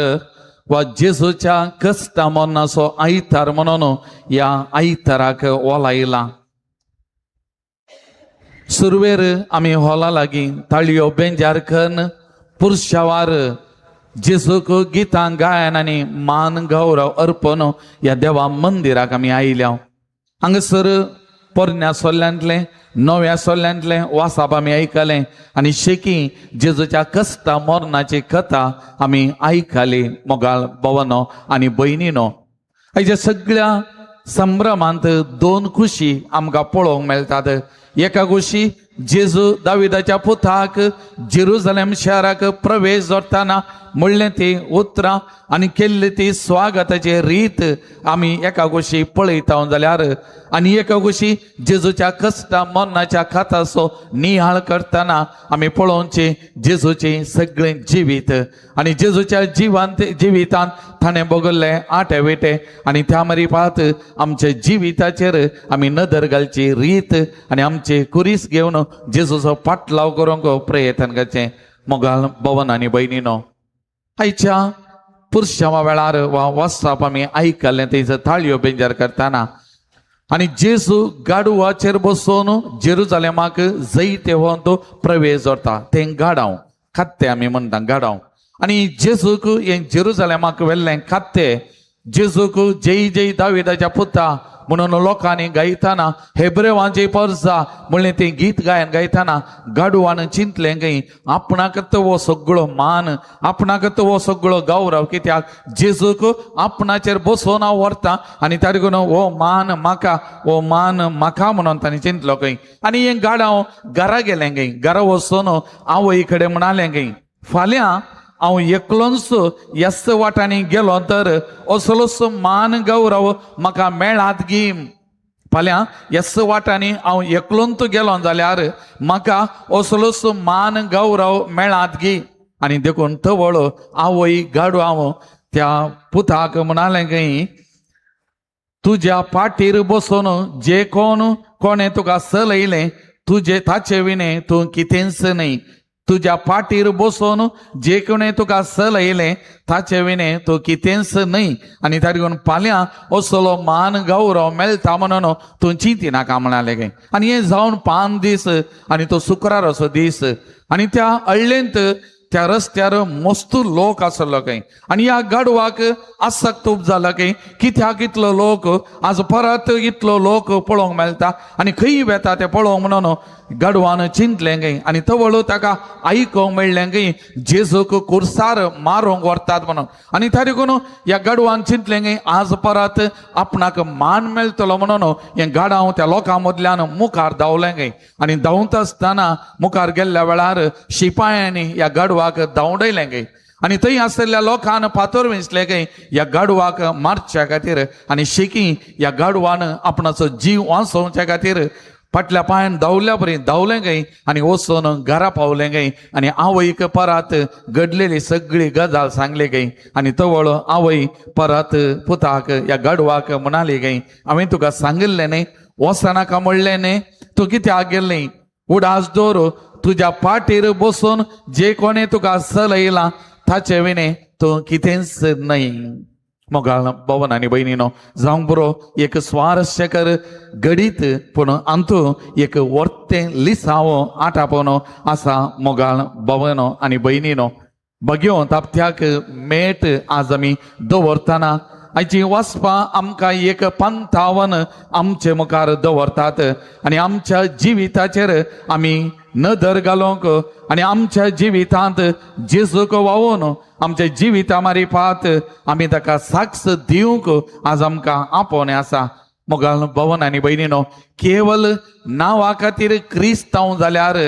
वा जेजूच्या कश्टा मरणाचो आयतार म्हणून ह्या आयताराक ओलायला. सुरवेर आमी हॉला लागीं ताळयो बेंजार कन्न पुरशावार जेजूक गितां गायन आनी मान गौरव अर्पण ह्या देवा मंदिराक आमी आयल्या. हांगासर पोरण्या सोल्ल्यांतलें नव्या सोल्ल्यांतलें वासाप आमी आयकलें आनी शेकी जेजूच्या कश्टा मरणाची कथा आमी आयकली. मोगाळ भवनो आनी भयणीनो, हाच्या सगळ्या संभ्रमांत 2 खुशी आमकां पळोवंक मेळटात. एका खुशी जेजू दाविदाच्या पुताक जेरुजलेम शहराक प्रवेश जोडटाना म्हणलें ती उतरां आनी केल्ली ती स्वागताची रीत आमी एका गोशी पळयता जाल्यार आनी एका गोशी जेजूच्या कश्टा मरणाच्या खाताचो निहाळ करतना आमी पळोवचें जेजूचें सगळें जिवीत आनी जेजूच्या जिवितांत ताणें भोगल्ले आटे वेटे आनी त्या मरिपात आमच्या जिविताचेर आमी नदर घालची रीत आनी आमचे कुरीस घेवन जेजूचो पाटलाव करूंक प्रयत्न करचें. मोगाल भवन आनी भयणीनो, आयच्या पुरशावा वेळार वा वाचप आमी आयकल्लें तेजो ताळयो बेंजार करतना आनी जेजू गाडवाचेर बसून जेरुजालेमाक जैते हो तो प्रवेश जोडटा. तें गाडांव खात्ते आमी म्हणटा गाडांव. आनी जेजूक हें जेरुजालेमाक व्हेल्लें खात्ते जेजूक जय जय दाविदाच्या पुता म्हणून लोकांनी गायताना हेब्रेवांची परजा म्हणलें तें गीत गायन गायताना गाडवान चिंतलें खंय आपणाकच हो सगळो मान, आपणाकच हो सगळो गौरव, कित्याक जेजूक आपणाचेर बसोवन हांव व्हरता आनी ताणे करून हो मान म्हाका, हो मान म्हाका म्हणून ताणें चिंतलो खंय. आनी हें गाडांव घरा गेलें खंय. घरा वचून आवय कडेन म्हणालें खंय, फाल्यां हांव एकलोच ह्याच वाटांनी गेलो तर असलोच मान गौरव म्हाका मेळात गी. फाल्यां ह्याच वाटांनी हांव एकलोच गेलो जाल्यार म्हाका असलोच मान गौरव मेळात गी. आनी देखून तवळ आवय गाडो हांव त्या पुताक म्हणालें खंय, तुज्या पाटीर बसून जे कोण कोणें तुका चलयलें तुजे ताचे विणें तूं कितेंच न्हय. तुज्या पाटीर बसून जे कोणें तुका चलयलें ताचे विणें तूं कितेंच न्हय. आनी ताणे करून फाल्यां असलो मान गौरव मेळटा म्हणून तूं चिंती नाका म्हणालें खंय. आनी हें जावन 5 दीस आनी तो शुक्राराचो दीस आनी त्या अळ्ळेंत त्या रस्त्यार मस्त लोक आसलो खंय. आनी ह्या गाडवाक आसक्त जाला खंय, कित्याक इतलो लोक आज परत इतलो लोक पळोवंक मेळटा आनी खंय वेता ते पळोवंक म्हणून गाडवान चिंतलें खंय. आनी तवळ ताका आयकोंक मेळ्ळें खंय जेजूक कुर्सार मारूंक व्हरतात म्हणून. आनी ताणे करून ह्या गाडवान चिंतलें खंय आज परत आपणाक मान मेळटलो म्हणून हें गाडांव त्या लोकां मदल्यान मुखार धांवलें खंय. आनी धांवता आसतना मुखार गेल्ल्या वेळार शिपायांनी ह्या गाडवाक धांवडयलें खंय. आनी थंय आशिल्ल्या लोकान फातर वेंचले खंय ह्या गाडवाक मारच्या खातीर. आनी शेकी ह्या गाडवान आपणाचो जीव वांचोवच्या खातीर फाटल्या पांयान धांवल्या बरी धांवलें खंय आनी वचून घरा पावलें खंय. आनी आवयक परत घडलेली सगळी गजाल सांगली खंय. आनी तवळ आवय परत पुताक ह्या गाडवाक म्हणाली खंय, हांवें तुका सांगिल्लें न्ही, वचनाका म्हणलें न्ही, तूं कित्याक गेल्ली? उडास दवर, तुज्या पाटीर बसून जे कोणें तुका चलयलां ताचे विणें तूं कितेंच न्हय. मोगाळ भवन आनी भयणीनो, जावंक बरो एक स्वारस्यकर घडीत पूण अंतू एक वर्तें लिसांव आटापोनो आसा. मोगाळ भवन आनी भयणीनो, बगयो तापत्याक मेट आज आमी दवरतना आयची वाचपां आमकां एक पंथावन आमचे मुखार दवरतात आनी आमच्या जिविताचेर आमी नदर घालूंक आनी आमच्या जिवितांत जेजूक वावून आमच्या जिविता मारिपात आमी ताका साक्ष दिवंक आज आमकां आपोवणें आसा. मोगाल भवन आनी भयणीनो, केवल नांवा खातीर क्रिस्तांव जाल्यार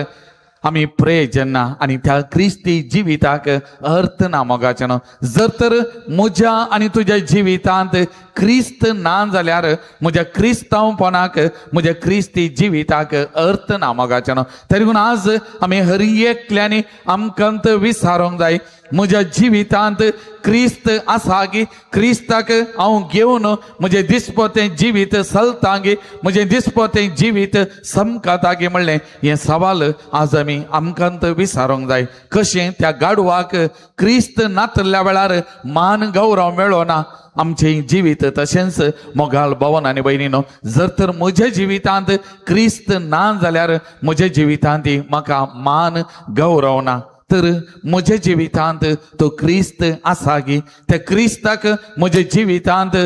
आमी प्रयोजन ना आनी त्या क्रिस्ती जिविताक अर्थ ना. मोगाचें न्हू, जर तर म्हज्या आनी तुज्या जिवितांत क्रिस्त ना जाल्यार म्हज्या क्रिस्तांवपणाक, म्हज्या क्रिस्ती जिविताक अर्थ ना. मोगाचें न्हू, तरी पूण आज आमी हर एकल्यांनी आमकां विचारूंक जाय, म्हज्या जिवितांत क्रिस्त आसा की क्रिस्ताक हांव घेवन म्हजें दिसपतें जिवीत चलता गी, म्हजें दिसपतें जिवीत समकाता गी म्हणलें हें सवाल आज आमी आमकां विचारूंक जाय. कशें त्या गाडवाक क्रिस्त नातल्या वेळार मान गौरव मेळ्ळो ना, आमचें जिवीत तशेंच. मोगाळ भवन आनी भयणीनो, जर तर म्हज्या जिवितांत क्रिस्त ना जाल्यार म्हज्या जिवितांत म्हाका मान गौरव ना, तर म्हज्या जिवितांत तो क्रिस्त आसा गी, त्या क्रिस्ताक म्हज्या जिवितांत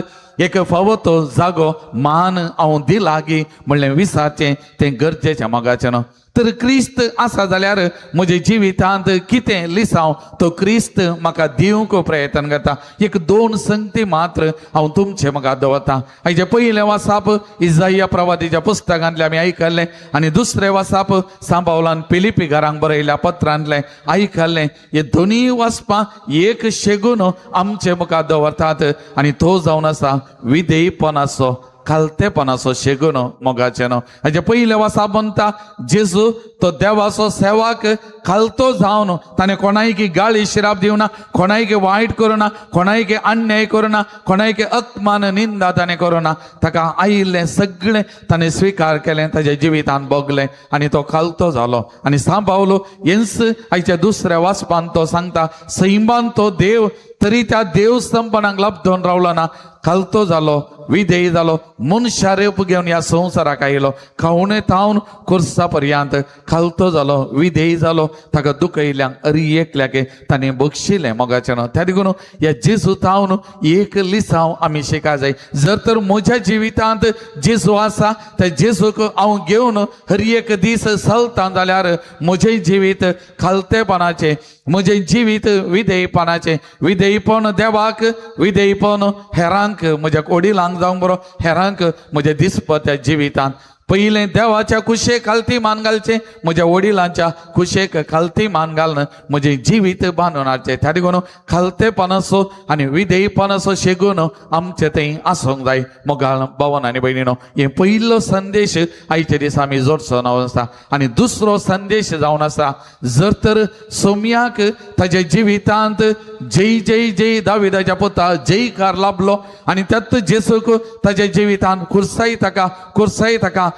एक फावो तो जागो मान हांव दिला गी म्हणलें विचारचें तें गरजेचें. मोगाचें न्हू, तर क्रिस्त आसा जाल्यार म्हज्या जिवितांत कितें लिसांव तो क्रिस्त म्हाका दिवंक प्रयत्न करता. एक दोन संगती मात्र हांव तुमचे म्हाका दवरता. हाजे पयलें वासाप इजाया प्रवादीच्या पुस्तकांतलें आमी आयकल्लें आनी दुसरें वासाप सांबावलान पिलिपी घरांक बरयल्या पत्रांतलें आयकल्लें. हे दोनूय वाचपां एक शेगून आमचे मुखार दवरतात आनी तो जावन आसा विधेयपणाचो खालतेपणाचो शेगून मोगाचें न्हू. हाजे पयलें वासाप म्हणटा जेजू तो देवाचो सेवाक खालतो जावन ताणें कोणायकी गाळी शिराप दिवना, कोणायकी वायट करुना, कोणायकी अन्याय करुना, कोणायकी अपमान निंदा ताणें करुना. ताका आयिल्लें सगळें ताणें स्विकार केलें, ताज्या जिवितान भोगलें आनी तो खालतो जालो. आनी सांबावलो हेंच आयच्या दुसऱ्या वाचपान तो सांगता सैमान तो देव तरी त्या देव स्तंभनाक लब्धून रावलो ना, खालतो जालो, विधेयी जालो, मनशा रूप घेवन ह्या संवसाराक आयलो, खावणे थावन कुर्सा पर्यंत खालतो जालो, विधेयी जालो, ताका दुखयल्यांक अरी एकल्याक ताणें बक्षिलें मोगाचें न्हू. त्या देखून ह्या जेजू थावन एक लिसांव आमी शिका जाय. जर तर म्हज्या जिवितांत जेजू आसा त्या जेजूक हांव घेवन हर एक दीस चलता जाल्यार म्हजें जिवीत खालतेपणाचें, म्हजें जिवीत विधेयपणाचें, विधेयपण देवाक, विधेयपण हेरांक, म्हज्या वडिलांक जावंक बरो, हेरांक म्हज्या दिसपत्या जिवितांत. पयलें देवाच्या कुशेक खालती मान घालचें, म्हज्या वडिलांच्या कुशेक खालती मान घालून म्हजें जिवीत बांदून हाडचें. त्या देखून खालतेपणाचो आनी विधेयपणाचो शेगून आमचें थंय आसूंक जाय. मोगाळ भावन आनी भयणीनो, हे पयलो संदेश आयच्या दिसा आमी जोडचो जावन आसा. आनी दुसरो संदेश जावन आसा जर तर सोम्याक ताज्या जिवितांत जय जय जय दाविदाच्या पुता जयकार लाभलो आनी त्यात जेसूक ताज्या जिवितांत कुर्साय ताका कुर्साय ताका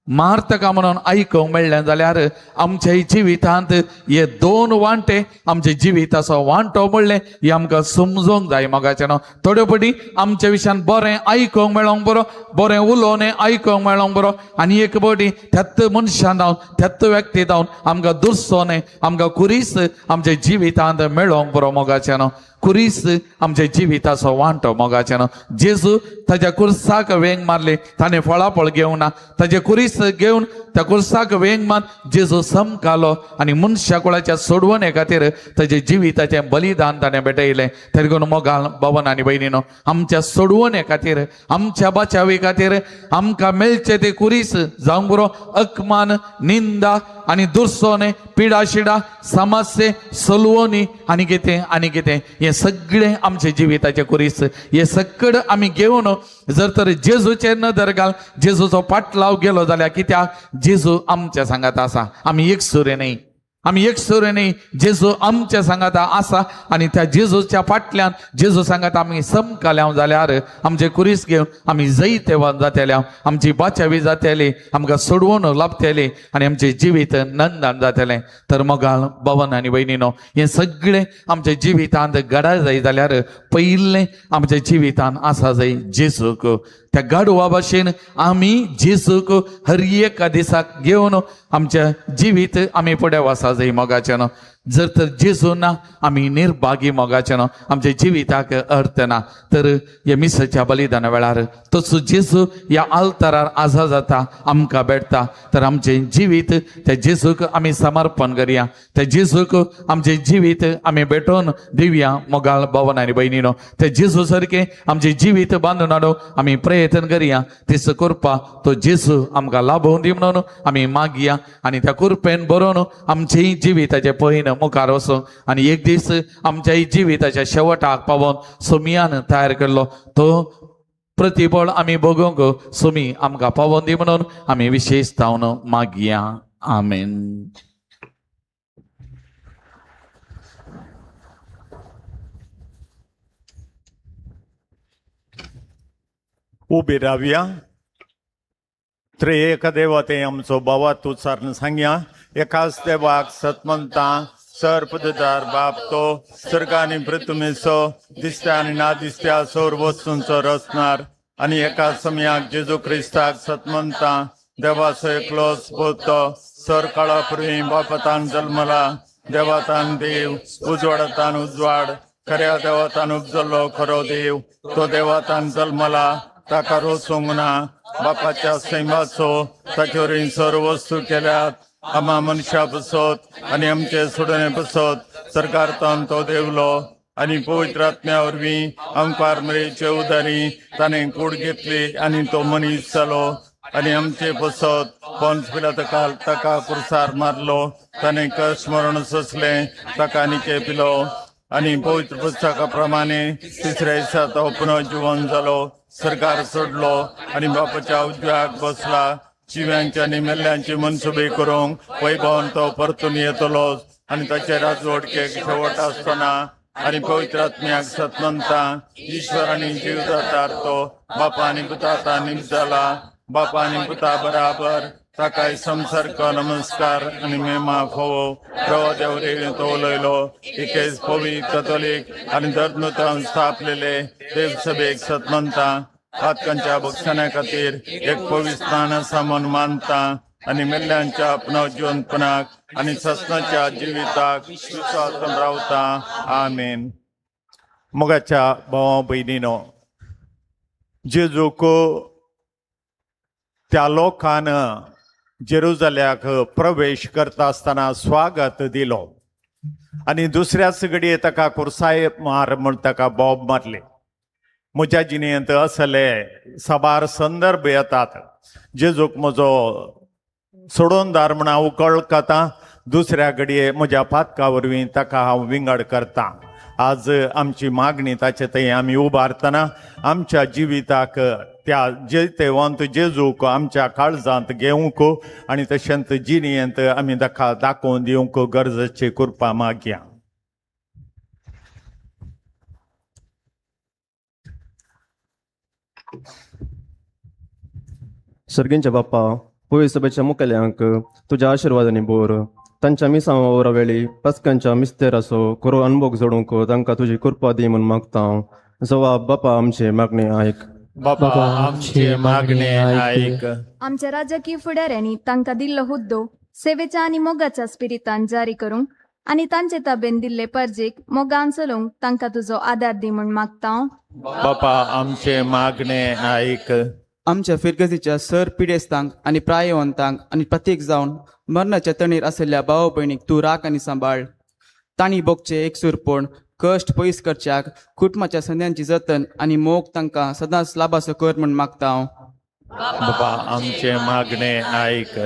मारतका म्हणून आयकूंक मेळ्ळें जाल्यार आमच्या जिवितांत हे दोन वांटे आमच्या जिविताचो वांटो म्हणलें हें आमकां समजूंक जाय मोगाचें न्हू. थोड्यो पटी आमच्या विशयान बरें आयकूंक मेळोंक बरो, बरें उलोवणें आयकूंक मेळोंक बरो आनी एक पटी त्यात मनशान जावन त्यात व्यक्ती जावन आमकां दुरसो न्हय, आमकां कुरीस आमच्या जिवितांत मेळोंक बरो मोगाचें न्हू. कुरीस आमच्या जिविताचो वांटो मोगाचें न्हू. जेजू ताज्या कुर्साक वेंग मारली, ताणें फळाफळ घेवना, ताजे कुरीस घेवन त्या कुर्साक वेंग मार जेजू समकालो आनी मनशा कुळाच्या सोडवणे खातीर ताजे जिविताचें बलिदान ताणें भेटयलें. तरी मोगाल भवन आनी भयणीनो, आमच्या सोडवणे खातीर, आमच्या बचावी खातीर आमकां मेळचें ते कुरीस जावंक बरो अपमान, निंदा आनी दुरसोने, पिडाशिडा, समस्ये, सलवणी आनी कितें आनी कितें हें सगळें आमच्या जिविताचें कुरीस. हें सगळें आमी घेवन जर तर जेजूचेर नदर घाल, जेजूचो पाटलाव गेलो जाल्यार कित्याक जेजू आमच्या सांगात आसा. आमी एकसुरे न्हय, आमी एकसुरे न्हय, जेजू आमच्या सांगाता आसा आनी त्या जेजूच्या फाटल्यान जेजू सांगाता आमी समकाल्याव जाल्यार आमचे कुरीस घेवन आमी जैतेवान जातले, आमची बाचावी जातली, आमकां सोडवण लाभतली आनी आमचें जिवीत नंदन जातलें. तर मोगाळ भवन आनी भयणीनो, हें सगळें आमच्या जिवितांत घडा जाय जाल्यार पयलें आमच्या जिवितांत आसा जाय जेजूक. त्या गाडवा भाशेन आमी जेजूक हर एका दिसाक घेवन आमच्या जिवीत आमी फुडें वचा जाय मोगाचें न्हू. जर तर जेजू ना आमी निर्भागी मोगाचें न्हू, आमच्या जिविताक अर्थ ना. तर ह्या मिसाच्या बलिदाना वेळार तसो जेजू ह्या आल्तारार आजा जाता, आमकां भेटता, तर आमचें जिवीत त्या जेजूक आमी समर्पण करया, त्या जेजूक आमचें जिवीत आमी भेटोवन दिवया. मोगाळ भवन आनी भयणीनो, त्या जेजू सारकें आमचें जिवीत बांदून हाडूंक आमी प्रयत्न करया. तेच करपा तो जेजू आमकां लाभोवन दी म्हणून आमी मागया आनी त्या कृपेन बरोवन आमचेंय जिविताचें पयन मुखार वचून आनी एक दीस आमच्या जिविताच्या शेवटाक पावोवन सोमियान तयार केल्लो तो प्रतिबळ आमी बगोवंक सोमी आमकां पावोवन दी म्हणून आमी विशेश जावन मागया. आमेन. उबी रावया. त्रिएक देवते आमचो बाबा तूं सारन सांगया. एकाच देवाक सतमंता सर्पदार बाप तो स्वर्ग आनी पृथ्वीचो दिसत्या आनी ना दिसत्या सौर वस्तूंचो रचणार आनी एका समयाक जेजू क्रिस्ताक सतमंता देवाचो एकलोच पूत सर काळा पूर्वी बापातान जल्मला, देवातान देव, उजवाडातान उजवाड, खऱ्या देवातान उपजल्लो खरो देव, तो देवातान जल्मला, ताका रोसूंक ना, बापाच्या सैमाचो ताचे वरवीं सर्व वस्तू केल्यात, आमा मनशा पसत आनी आमचे सोडणे पसत सरकार तो देवलो आनी पवित्र आत्म्या वरवीं आमकां मरेचे उदारी ताणें कूड घेतली आनी तो मनीस जालो आनी आमचे पसत पोन्स पिलात ताका कुर्सार मारलो ताणें कश्ट मरण सोंसलें ताका निके पिलो आनी पवित्र पुस्तका प्रमाणे तिसऱ्या दिसा तो पुनर्जिवन जालो सरकार सोडलो आनी बापाच्या उजव्याक बसला जिव्यांच्या आनी मेल्ल्यांची मनसुबी करूंक वैभवान तो परतून येतलो आनी ताचे राजवटकेक शेवट आसतना आनी पवित्र आत्म्याक सतमंता ईश्वर आनी जीव जाता तो बापा आनी पुता निमताला बापा आनी पुता बराबर ताकाय संसर्ग नमस्कार आनी मेमा फोवो प्रवाद्या तो उलयलो एकेच पवित्र कथोलीक आनी धर्मतान स्थापलेले देवसभेक सतमंता पातकांच्या भक्षणा खातीर एक पवित्र स्थान आसा म्हूण मानता आनी मेल्ल्यांच्या पुनर्जीवनपणाक आनी ससनाच्या जिविताक विश्वासान रावता. आमेन. मोगाच्या भावा भयणीनो, जेजूक त्या लोकान जेरुजाल्याक प्रवेश करता आसतना स्वागत दिलो आनी दुसऱ्याच घडये ताका कुर्साय मार म्हूण ताका बॉब मारले. म्हज्या जिणेंत असले साबार संदर्भ येतात. जेजूक म्हजो सोडोनदार म्हण हांव कळकता, दुसऱ्या घडये म्हज्या पातका वरवीं ताका हांव विंगड करता. आज आमची मागणी ताचे थंय आमी उबारतना आमच्या जिविताक त्या जैतवंत जेजूक आमच्या काळजांत घेवंक आनी तशेंच जिणेंत आमी ताका दाखोवन दिवंक गरजेची कृपा मागया. सर्गींच्या बाप्पा, पवित्र सभेच्या मुखेल्यांक तुज्या आशिर्वादांनी बोर, तांच्या मिसांवा वरा वेळी पस्कांच्या मिस्तेराचो खरो अनभोग जोडूंक तांकां तुजी कृपा दी म्हूण मागता. जवाब बापा आमचे मागणे आयक. बापा आमचे मागणे आयक. आमच्या राजकीय फुडाऱ्यांनी तांकां दिल्लो हुद्दो सेवेच्या आनी मोगाच्या स्पिरितान जारी करूंक आनी तांचे ताबेन दिल्ले परजेक मोगान चलोवंक तांकां तुजो आदार दी म्हूण मागता. बापा आमचे मागणे आयक. आमच्या फिरगजीच्या सर पिडेस्तांक आनी प्रायवंतांक आनी प्रतीक जावन मरणाच्या तणीर आशिल्ल्या भाव भयणीक तूं राख आनी सांबाळ. तांणी भोगचें एकसूरपण कश्ट पयस करच्याक कुटुंबाच्या संद्यांची जतन आनी मोग तांकां सदांच लाभाचो कर म्हूण मागता हांव. बाबा आमचे मागणे आयक.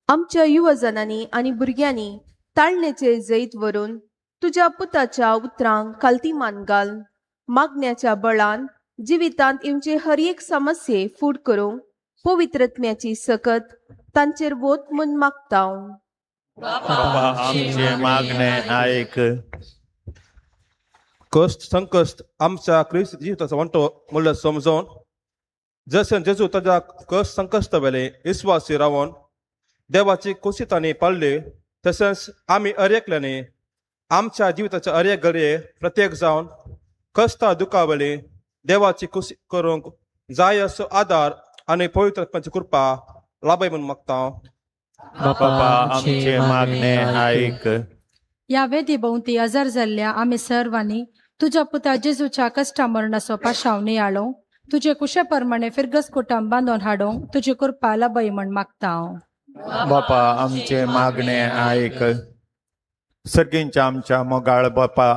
आमच्या युवजनांनी आनी भुरग्यांनी ताळणेचे जैत व्हरून तुज्या पुताच्या उतरांक खालती मान घाल. मागण्याच्या बळान जिवितांत येवचे हर एक समस्ये फूड करूंक पवित्रत्म्याची सकत तांचेर वोत म्हूण मागता. बाबा आमचे मागणे आयक. कश्ट संकश्ट आमच्या क्रिस्त जिविताचो वांटो म्हणल्यार समजून जशें जेजू ताच्या कश्ट संकश्ट वेले विस्वासी रावन देवाची कोशितांनी पाळ्ळी, तशेंच आमी अरेकल्यांनी आमच्या जिविताच्या अरेक घडये प्रत्येक जावन कश्टा दुखा वेळी देवाची खोशी करूंक जाय असो आदार आनी पवित्र आत्म्याची कृपा लाभय म्हूण मागता. बाबा आमचे मागणे आयक. ह्या वेदी भोंवती आजार जाल्ल्या आमी सर्वांनी तुज्या पुता जेजूच्या कश्टा मरणाचो पाशाव नियाळो तुजे कुशे प्रमाणे फिरगस कुटुंब बांदून हाडूंक तुजी कृपा लाभय म्हूण मागता. बापा आमचे मागणे आयक. सर्गींच्या आमच्या मोगाळ बापा,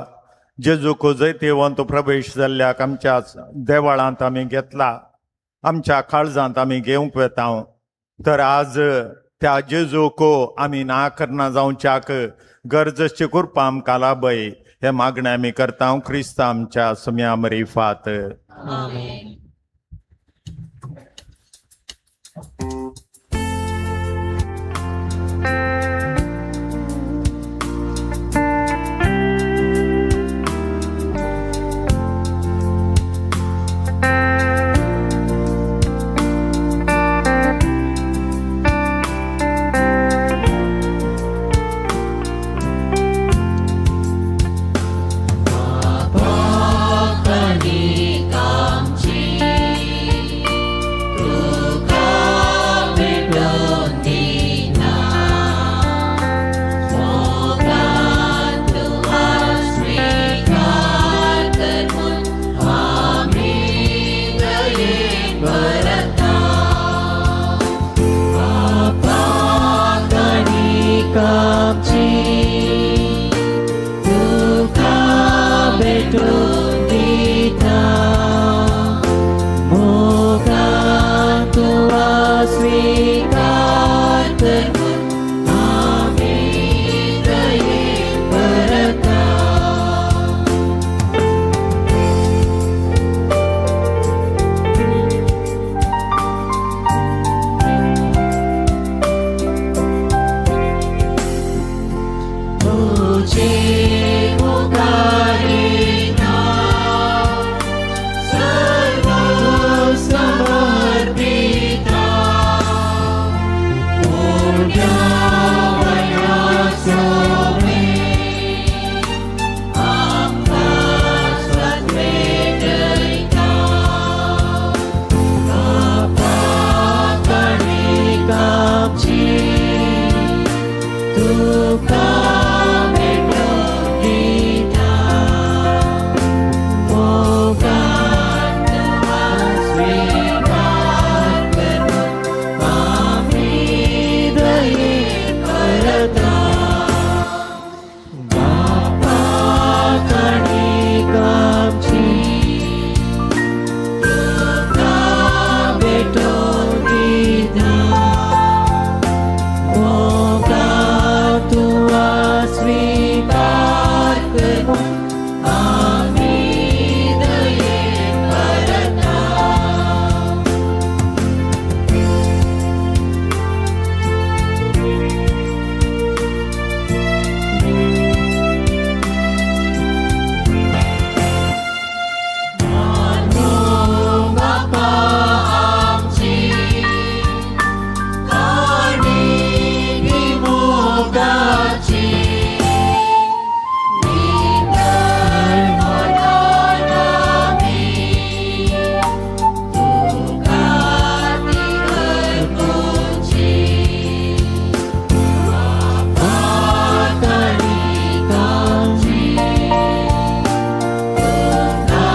जेजूक जैतिवंत प्रवेश जाल्ल्याक आमच्या देवळांत आमी घेतला, आमच्या काळजांत आमी घेवंक वेता. तर आज त्या जेजूक आमी ना करना जावच्याक गरजेची कृपा आमकां लाभय हे मागणें आमी करता. क्रिस्त आमच्या सुम्या मरिफात. आमेन. तुका भेटून दिता मोगान तुवा स्वीकार कर आमी दयेन परता. तुझे मुखारिता सर्व समर्पिता पुण्या वयासोमे आमकां स्वत भेटयता बापा काणीक आमची तुका भेटून दिता मोगान तुवा स्वीकार करून आमी दयेन परता बापा काणीक आमची तुका भेटून दिता मोगान तुवा स्वीकार करून आमी दयेन परता. बापा आमची काणीक मोगाची नितळ मनान आमी तुका ती अर्पुची बापा काणीक आमची तुका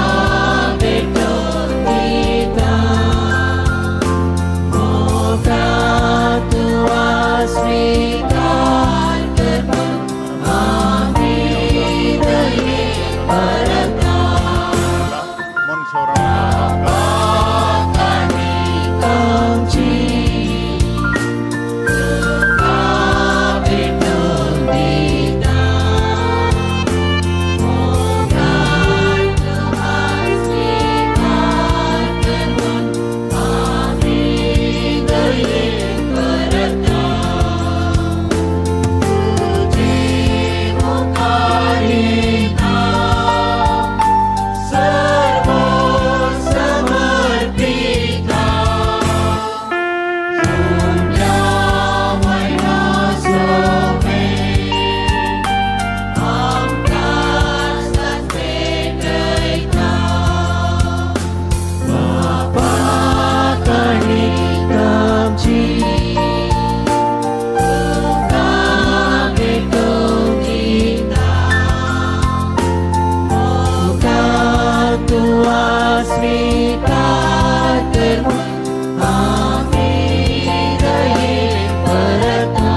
भेटून दिता मोगान तुवा स्वीकार करून आमी दयेन परता. काणीक आमची तुका भेटून दिता मोगान तुवा स्वीकार करून आमी दयेन परता. तुझे मुखारिता सर्व समर्पिता पुण्या मयनासोमे आमकां सत भेटयता बापा काणीक आमची तुका भेटून दिता मोगान तुवा स्वीकार करून आमी दयेन परता.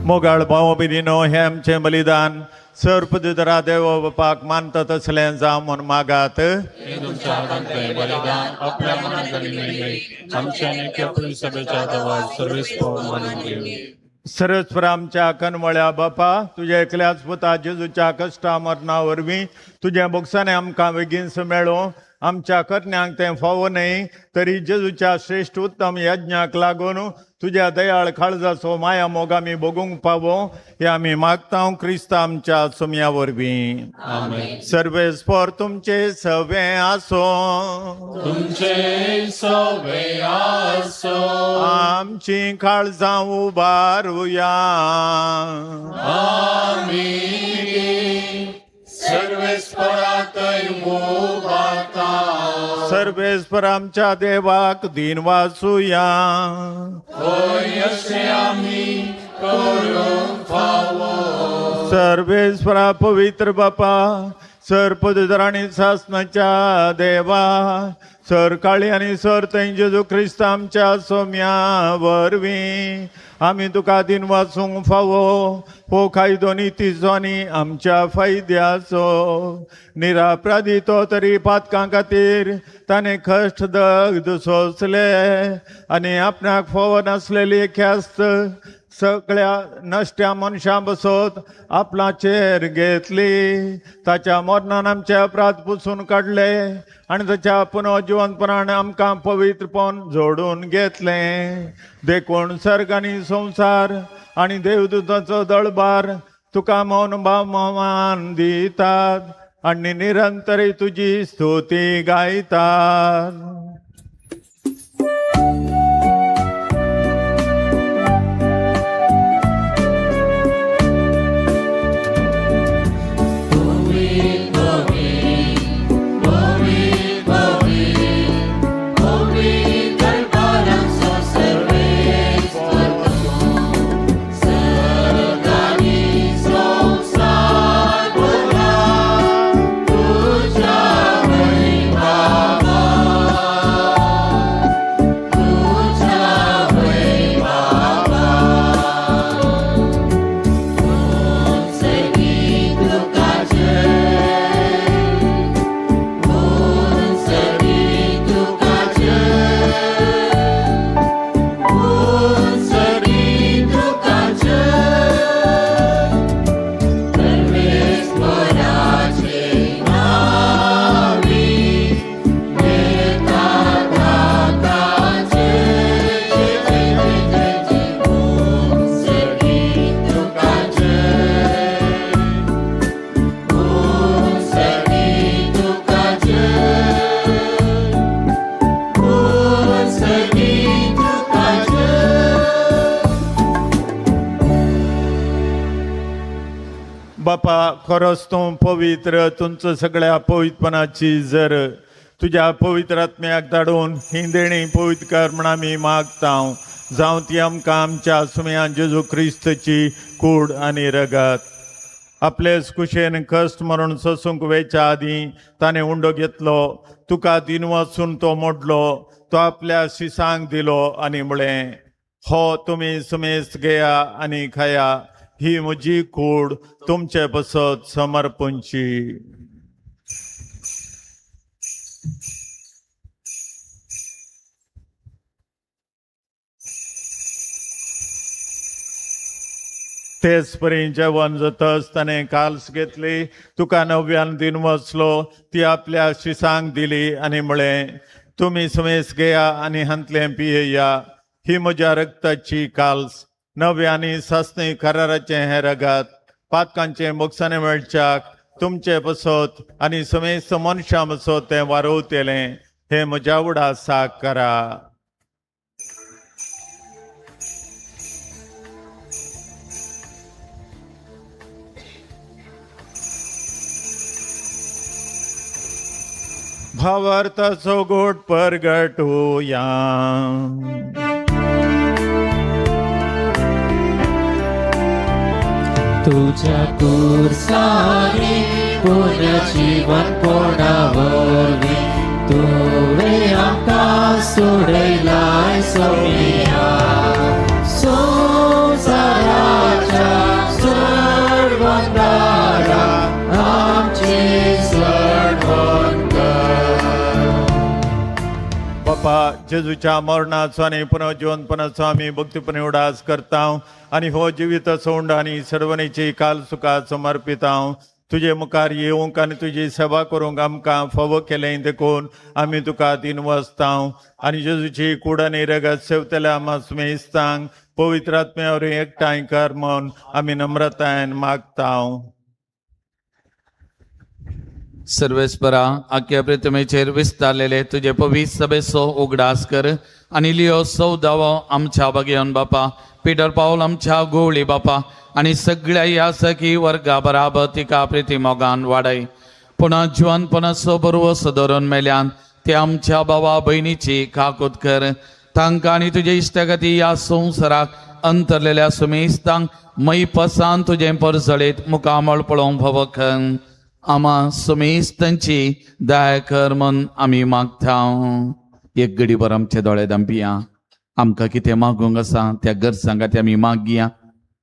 मोगाळ भाव भयणीनो हें आमचें बलिदान सर्पदुदरा देव बापाक मानता तसलें जावं म्हूण मागात. हे तुमच्या हातांतलें बलिदान आपल्या मनात घडलें आमच्या आनी पवित्र सभेच्या देवाक सर्वेस्पर मानून घेवं. सरस्वर आमच्या कनवळ्या बापा तुज्या एकल्याच पुता जेजूच्या कश्टा मरणा वरवीं तुजें भोगसाणें आमकां बेगीन मेळूं. आमच्या करण्यांक तें फावो न्हय तरी जेजूच्या श्रेश्ठ उत्तम यज्ञाक लागून तुज्या दयाळ काळजाचो माया मोग आमी भोगूंक पावो हें आमी मागता क्रिस्त आमच्या सुमया वरवीं. आमेन. सर्वेस्पर तुमचे सवे आसो तुमचे सवे आसो. आमची काळजां उबारुया आमी सर्वेस्परातय उबारता. सर्वेस्पर आमच्या देवाक दीन वाचुया. होय अशें आमी करूंक फावो. सर्वेस्परा पवित्र बापा सर्पदुदराणी सासनाच्या देवा सर काळी आनी सर थंय जेजू क्रिस्त आमच्या सोम्या वरवीं आमी तुका दिन वाचूंक फावो हो कायदो नितीचो आनी आमच्या फायद्याचो. निरापराधी तो तरी पातकां खातीर ताणें कश्ट दग्ध सोंसले आनी आपणाक फावो नासलेली ख्यास्त सगळ्या नश्ट्या मनशां बसत आपणाचेर घेतली. ताच्या मरणान आमचे अपराध पुसून काडले आनी ताच्या पुनर्जिवनपणान आमकां पवित्रपण जोडून घेतलें. देखून सर्ग आनी संवसार आनी देवदूतांचो दळबार तुका मौन मान दितात आनी निरंतर तुजी स्तुती गायतात. बापा खरोच तूं पवित्र, तुमचो सगळ्या पवित्रपणाची जर तुज्या पवित्र आत्म्याक धाडून ही देणी पवित्र कर म्हण आमी मागता. जावं ती आमकां आमच्या सुम्या जेजू क्रिस्तची कूड आनी रगत. आपलेच कुशेन कश्ट मरण सोसूंक वेच्या आदीं ताणें उंडो घेतलो, तुका दिन वाचून तो मोडलो, तो आपल्या शिसांक दिलो आनी म्हळें, हो तुमी सुमेस्त घेया आनी खाया, ही म्हजी कूड तुमचे पसत समर्पणची. तेच परी जेवण जातच ताणें काल्स घेतली, तुका नव्यान दिन वचलो, ती आपल्या शिसांक दिली आनी म्हळें, तुमी सुमेस घेया आनी हांतलें पियेया, ही म्हज्या रक्ताची काल्स, नव्या आनी सासणी कराराचें हें रगत, पातकांचें मोगसाणें मेळच्याक तुमचे पसत आनी समेस्त मनशां पसत तें वारोवतलें. हें म्हज्या उडासाक करा. भावार्थाचो गोट परगटुया. तुझ्या कुर्साने पुनर्जीवन कोणावरवी तुवें आमकां सोडयलाय सोमिया. संवसाराच्या सोडवणदारा आमची सोडवण कर. बापा जेजूच्या मरणाचो आनी पुनर्जिवनपणाचो आमी भक्तीपणे उडास करता आनी हो जिविताचो उंडो आनी सर्वणीची काल सुखा समर्पिता. तुजे मुखार येवंक आनी तुजी सेवा करूंक आमकां फावो केलें देखून आमी तुका दिन वचता आनी जेजूची कूड आनी रगत सेवतल्या आमा सुमेस्तांक पवित्र आत्म्या वरवीं एकठांय कर म्हूण आमी नम्रतायेन मागता. सर्वेस्परा आख्या प्रतिमेचेर विस्तारलेले तुजे पवित्र सभेचो उगडास कर आनी लियो सौदावो आमच्या बगेवन बापा, पिटर पावल आमच्या गोवळी बापा आनी सगळ्या ह्या सखी वर्गा बराबर तिका प्रिती मोगान वाडय. पुणा जिवनपणाचो बरवसो धरून मेल्यान ते आमच्या बाबा भयणीची काकूत कर. तांकां आनी तुजे इश्टागती ह्या संवसाराक अंतरलेल्या सुमेस्तांक मैपसान तुजें परजळीत मुखामळ पळोवंक फावो. आमा समेस्तांची दया कर म्हूण आमी मागता. एक घडीभर आमचे दोळे धांपिया. आमकां कितें मागूंक आसा त्या गरजां खातीर आमी मागया.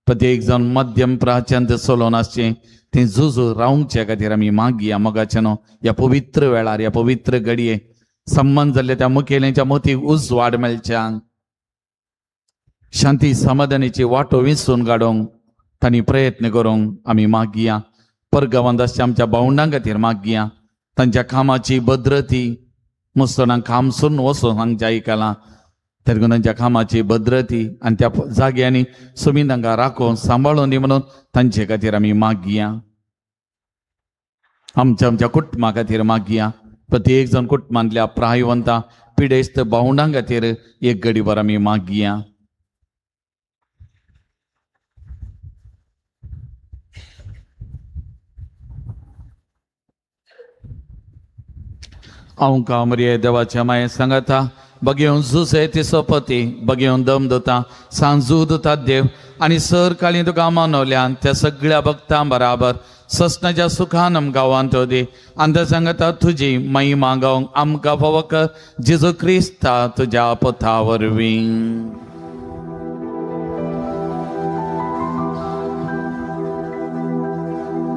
प्रत्येक जावन मध्यम प्राच्यांत चलोवन आसचें तें जुजू रावचे खातीर आमी मागया. मोगाचें न्हू ह्या पवित्र वेळार ह्या पवित्र घडये संबंद जाल्ल्या त्या मुखेल्यांच्या मतीक उजवाड मेळच्या, शांती समाधानाची वाटो विंचून काडूंक तांणी प्रयत्न करूंक आमी मागया. परगांवांत आसच्या आमच्या भावंडां खातीर मागया. तांच्या कामाची भद्रती, मुसलमानांक काम सोडून वचून हांगच्या आयकलां तेन्ना तांच्या कामाची भद्रती आनी त्या जाग्यांनी सुमी तांकां राखून सांबाळून दी म्हणून तांचे खातीर आमी मागया. आमच्या आमच्या कुटुंबा खातीर मागया. प्रत्येक जाण कुटुंबांतल्या प्रायवंता पिडेस्त भावंडां खातीर एक घडीभर आमी मागया. हांव कामरिये देवाच्या माये सांगता बगेवन जुसे ती सोपती बगेवन दम दता सांजू दता देव आनी सर काळी तुका मानवल्यान त्या सगळ्या भक्तां बराबर ससनाच्या सुखान आमकां वांटो दी आनी त्या सांगता तुजी महिमा गावंक आमकां फावो कर जेजू क्रिस्ता तुज्या पथा वरवीं.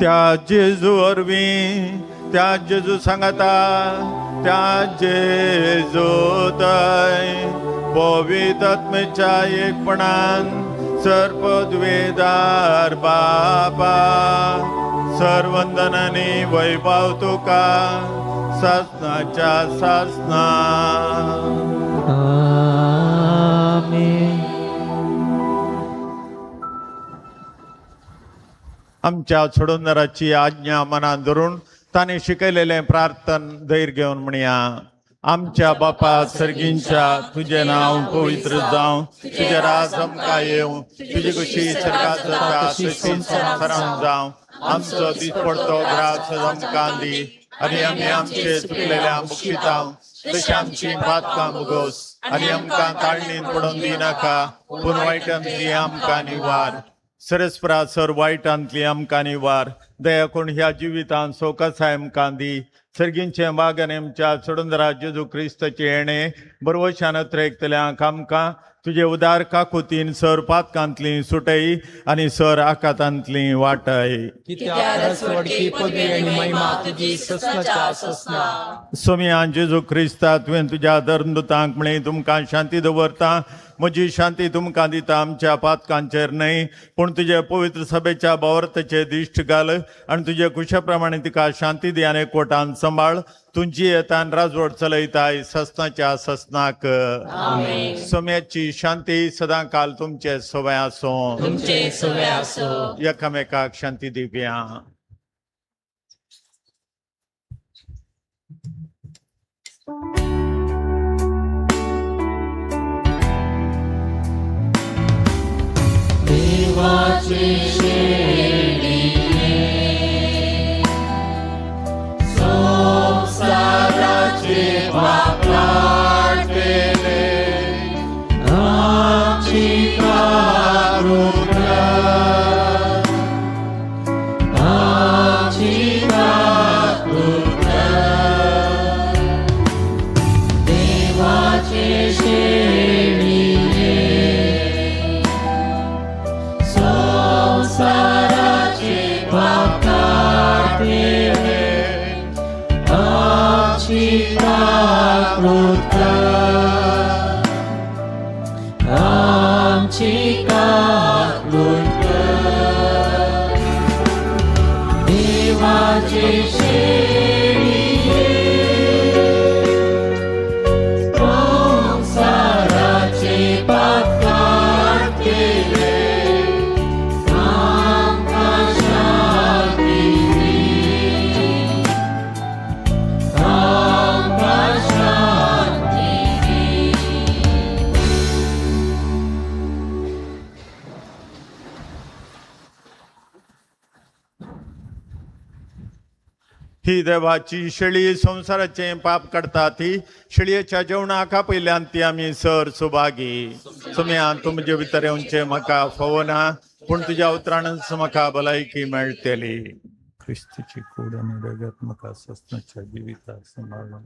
त्या जेजू वरवीं, त्या जेजू सांगता, त्या जेजू तय पवित्र आत्म्याच्या एकपणान सर्पद्वेदार बापा सर्वंदनानी वैभव तुका सासनाच्या सासना. आमेन. आमच्या सोडूनदाराची आज्ञा मनान धरून ताणें शिकयलेलें प्रार्थन धैर्य घेवन म्हणया. आमच्या बापा सर्गींच्या तुजें नांव पवित्र जावं, तुजें राज आमकां येवं, तुजी कुशी स्वर्गांत जाता तशी संवसारांत जावं. आमचो दिसपडतो ग्रास आमकां दी आनी आमी आमचे चुकलेल्या मुक्षितांव तशी आमची पातकां मुगोस आनी आमकां ताळणीन पडोवन दिनाका, पूण वायटांतली आमकां निवार. सरस्परा सर वायटांतली आमकां निवार. दया करून ह्या जिवितांत सोकसाय आमकां दी. सर्गींचे मागन आमच्या सोडूनदारा जेजू क्रिस्ताचें येणें बरवशान अत्रेकतल्यांक आमकां तुजे उदार काकुतीन सर पातकांतली सुटय आनी सर आकातांतली वाटय. सोमयान जेजू क्रिस्ता तुवें तुज्या धर्मदूतांक म्हळें तुमकां शांती दवरता, म्हजी शांती तुमकां दिता, आमच्या पातकांचेर न्हय पूण तुजे पवित्र सभेच्या भावार्थाचेर दिश्ट घाल आनी तुजे कुशा प्रमाणे तिका शांती दी आनी एकवटान सांबाळ. तुमची येतान राजवट चलयताय ससनाच्या ससनाक. सोम्याची शांती सदां काल तुमचे सवय आसूं, तुमचे सवय आसूं. एकामेकाक शांती दिवया. देवाचे शेळये संसाराचे पाप काडटले आमची काकूट कर, आमची काकूट कर. देवाचे शेळये संसाराचे पाप काडटले आमची काकूट कर, आमची काकूट कर. देवाचे शेळये संसाराचे पाप काडटले आमकां शांती दी, आमकां शांती दी. ही देवाची शेळी संवसाराचें पाप काडटा ती शेळयेच्या जेवणाक आपयल्यान ती आमी सर सुभागी. सोम्या तुमचे भितर येवचें म्हाका फावना, पूण तुज्या उतरानच म्हाका भलायकी मेळटली. क्रिस्तीची कूड आनी रगत म्हाका सस्नाच्या जिविताक सांबाळून.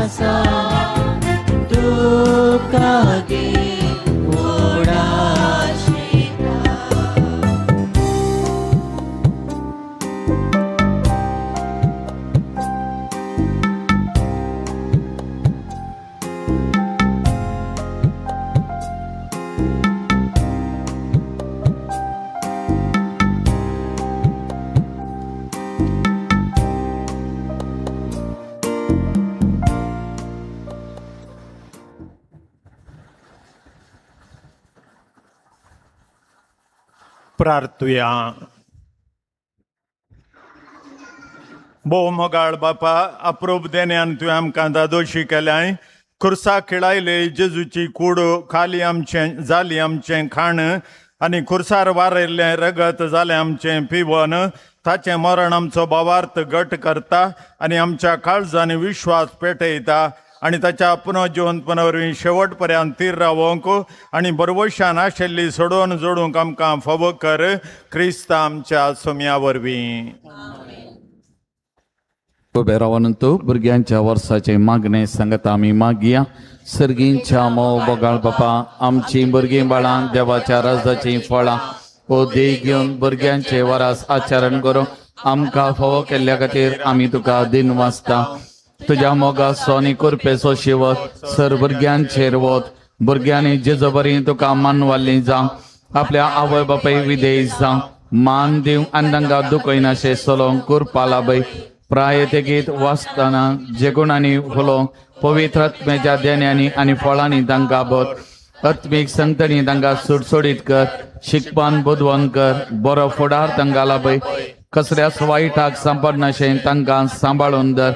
आसा तुका गे व्हडा. प्रार्थुया. भोव मोगाळ बापा, अप्रूप देण्यान तुवें आमकां दादोशी केल्याय. खुर्सा खिळायले जेजूची कूड खाली आमचें जाली आमचें खाण आनी खुर्सार वारयल्लें रगत जालें आमचें पिवन. ताचें मरण आमचो भावार्थ घट करता आनी आमच्या काळजांनी विश्वास पेटयता आनी ताच्या पुनर्जिवंतपणा वरवीं शेवट पर्यंत तीर रावोंक आनी बरवशान आशिल्ली सोडोवन जोडूंक आमकां फावो कर, क्रिस्त आमच्या सोम्या वरवीं. उबे रावन तूं भुरग्यांच्या वर्साचे मागणे सांगता आमी मागया. सर्गींच्या मोव बोगाळ बापा, आमचीं भुरगीं बाळां देवाच्या राजाचीं फळां ओ देख घेवन भुरग्यांचे वरास आचरण करूं आमकां फावो केल्ल्या खातीर आमी तुका दिन वाचता. तुज्या मोगाचो आनी कृपेचो शिवत सर भुरग्यांचेर वत. भुरग्यांनी जेजो बरी तुका मानवाल्ली जावं, आपल्या आवय बापाय विदेश जावं, मान दिवंक आनी तांकां दुखयनाशें चलोवंक कृपा लाभय. प्राय तेगीत वाचतना जेगुणांनी फुलोवंक पवित्र आत्म्याच्या देण्यांनी आनी फळांनी तांकां भर. आत्मीक संगतणी तांकां सुटसुटीत कर, शिकपान बुदवंत कर, बरो फुडार तांकां लाभय. कसल्याच वायटाक सांपडनाशें तांकां सांबाळून धर.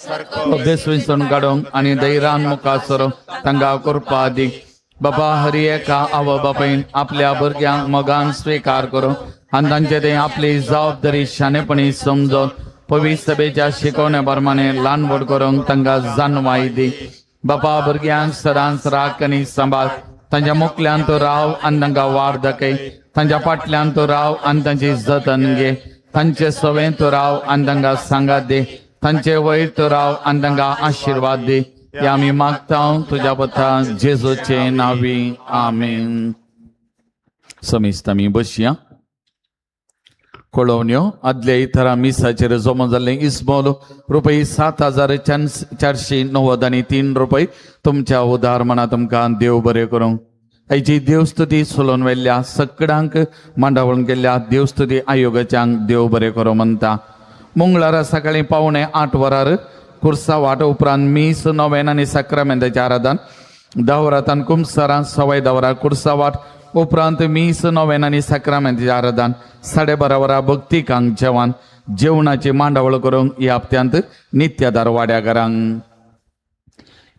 अभ्यास विंचून काडूंक आनी धैर्यान मुखार सरूंक तांकां कृपा दी. बाबा हरी एका आवय बापायन आपल्या भुरग्यांक मोगान स्विकार करूंक आनी तांचे ते आपली जबाबदारी शाणेपणी समजून पवित्र सभेच्या शिकवण्या प्रमाणे ल्हान व्हड करूंक तांकां जाणवाय दी. बापा भुरग्यांक सदांच राख आनी सांबाळ. तांच्या मुखल्यान तूं राव आनी तांकां वाड दाखय. तांच्या फाटल्यान तूं राव आनी तांची जतन घे. तांचे सवें तूं राव आनी तांकां सांगात दी. तांचे वयर तूं राव आनी तांकां आशिर्वाद दी. हे आमी मागता तुज्या पथा जेजूचे नांवी, आमेन. समिस्त आमी बसया. कळोवण्यो आदल्या इतरा मिसाचेर जमो जाल्लें इस्मोल रुपये 7,493 रुपये तुमच्या उदार मना तुमकां देव बरें करूं. आयची देवस्तुती चलोवन व्हेल्ल्या सगळ्यांक मांडावळून केल्ल्या देवस्तुती आयोगाच्यांक देव बरें करूं म्हणटा. मंगळारा सकाळीं 7:45 वरार कुर्सा वाट उपरांत मीस नोवेन आनी साक्रामेंताचें आराधन. 10 वरांतान कुमसरां 10:15 वरार कुर्सा वाट उपरांत मीस नोवेन आनी साक्रामेंताचें आराधन. 12:30 वरां भक्तिकांक जेवण जेवणाची मांडावळ करूंक ह्या हप्त्यांत नित्यादार वाड्याघरांक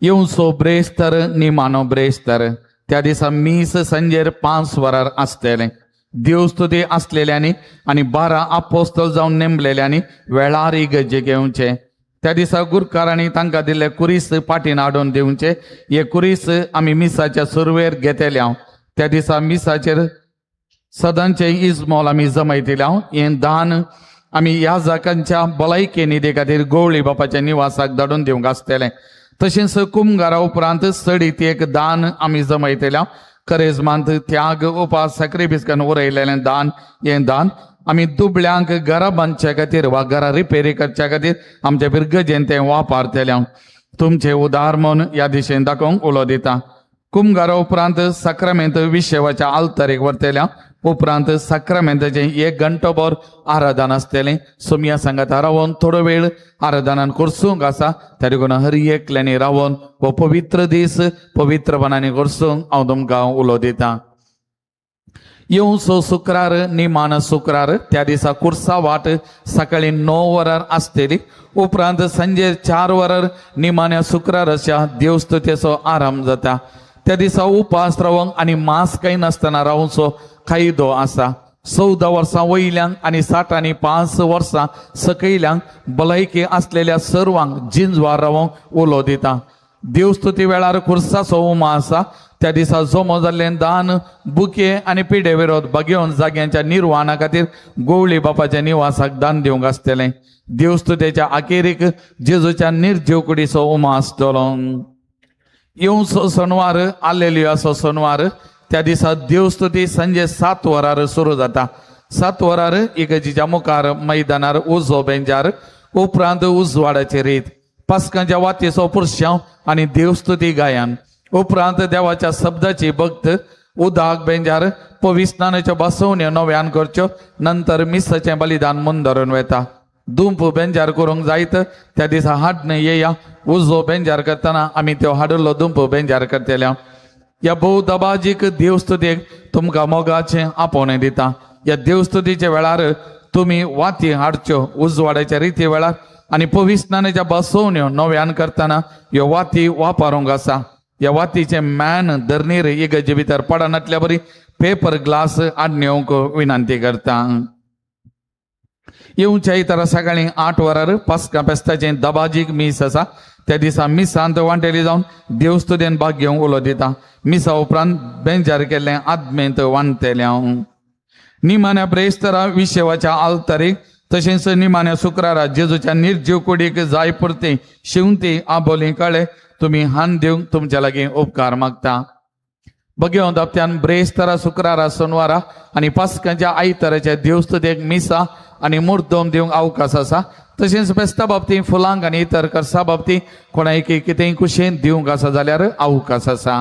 येवचो ब्रेस्तर निमाणो ब्रेस्तर. त्या दिसा मीस सांजेर 5 वरार आसतलें. देवस्तुती आसलेल्यांनी आनी 12 आपोस्तल जावन नेमलेल्यांनी वेळार इगर्जे घेवचे. त्या दिसा गुरकारांनी तांकां दिल्ले कुरीस पाटीन हाडून दिवचे. हे कुरीस आमी मिसाच्या सुरवेर घेतले हांव. त्या दिसा मिसाचेर सदांचे इजमोल आमी जमयतले हांव. हें दान आमी ह्या जाकांच्या भलायके निधी खातीर गोवळी बापाच्या निवासाक धाडून दिवंक आसतलें. तशेंच कुमगारा उपरांत सडीत एक दान आमी जमयतले हांव. करेजमांत त्याग उपास साक्रिफीस करून उरयलेलें दान हें दान आमी दुबळ्यांक घरा बांदच्या खातीर वा घरा रिपेरी करच्या खातीर आमच्या पिरगजेन तें वापरतलें हांव. तुमचें उदार म्हूण ह्या दिशेन दाखोवंक उलो दिता. कुमगारा उपरांत साक्रामेंत विशेवाच्या आल्तारेक व्हरतल्या. उपरांत साक्रामेंताचें 1 घंटोभर आराधन आसतलें. सोमया सांगाता रावन थोडो वेळ आराधनान करसूंक आसा. त्या देखून हर एकल्यांनी रावन हो पवित्र दीस पवित्रपणांनी करसूंक हांव तुमकां उलो दिता. येवचो शुक्रार निमाण शुक्रार त्या दिसा कुर्सा वाट सकाळीं 9 वरार आसतली. उपरांत सांजे 4 वरार निमाण्या शुक्रार अशा देवस्तुतेचो आराम जाता. त्या दिसा उपास रावंक आनी मांस कांय नासतना रावचो कायदो आसा. 14 वर्सां वयल्यांक आनी 60 आनी 5 वर्सां सकयल्यांक भलायकी आसलेल्या सर्वांक जिंजवार रावंक उलो दिता. देवस्तुती वेळार कुर्साचो उमा आसा. त्या दिसा जमो जाल्लें दान बुके आनी पिडे विरोध बागेवन जाग्यांच्या निर्वाणा खातीर गोवळी बापाच्या निवासाक दान दिवंक आसतलें. देवस्तुतेच्या आखेरीक जेजूच्या निर्जीव कुडीचो उमा आसतलो. येवचो सणवार आलेलुयाचो सणवार त्या दिसा देवस्तुती सांजे 7 वरार सुरू जाता. 7 वरार इगर्जेच्या मुखार मैदानार उजो बेंजार उपरांत उजवाडाची रीत पास्कांच्या वातीचो पुरशांव आनी देवस्तुती गायन उपरांत देवाच्या शब्दाची भक्त उदाक बेंजार पविस्नानाच्यो बसवण्यो नव्यान करच्यो नंतर मिसाचें बलिदान मुंदरून वता. दुंप बेंजार करूंक जायत त्या दिसा हाडन येया. उजो बेंजार करतना आमी त्यो हाडिल्लो दुंप बेंजार करतल्या. ह्या भोव दबाजीक देवस्तुतेक तुमकां मोगाचें आपोवणें दिता. ह्या देवस्तुतीच्या वेळार तुमी वाती हाडच्यो उजवाडाच्या रिती वेळार आनी पविस्नानाच्या बसोवण्यो नव्यान करतना ह्यो वाती वापरूंक आसा. ह्या वातीचें मॅन धरणीर इगर्जे भितर पडनातल्या बरी पेपर ग्लास हाडून विनंती करता. येवच्या इतरा सकाळी 8 वरार पास्का फेस्ताचें दबाजीक मीस आसा. त्या दिसा मिसांत वांटेली जावन देवस्तुतेन भाग घेवंक उलो दिता. मिसा उपरांत बेंजार केल्लें आदमेंत वांटतेलें हांव. निमाण्या ब्रेस्तरा विशेवाच्या आल्तारीक तशेंच निमाण्या शुक्रारा जेजूच्या निर्जीव कुडीक जाय पुरती शिवती आबोली कळे तुमी हान दिवंक तुमच्या लागीं उपकार मागता. बगेवन दापत्यान ब्रेस्तरा शुक्रारा सोनवारा आनी पास्कांच्या आयताराच्या देवस्तुतेक मिसा आनी मुर्दोम दिवंक अवकाश आसा. तशेंच फेस्ता बाबतींत फुलांक आनी इतर कर्सा बाबतींत कोणाक कितेंय कुशेन दिवंक आसा जाल्यार अवकाश आसा.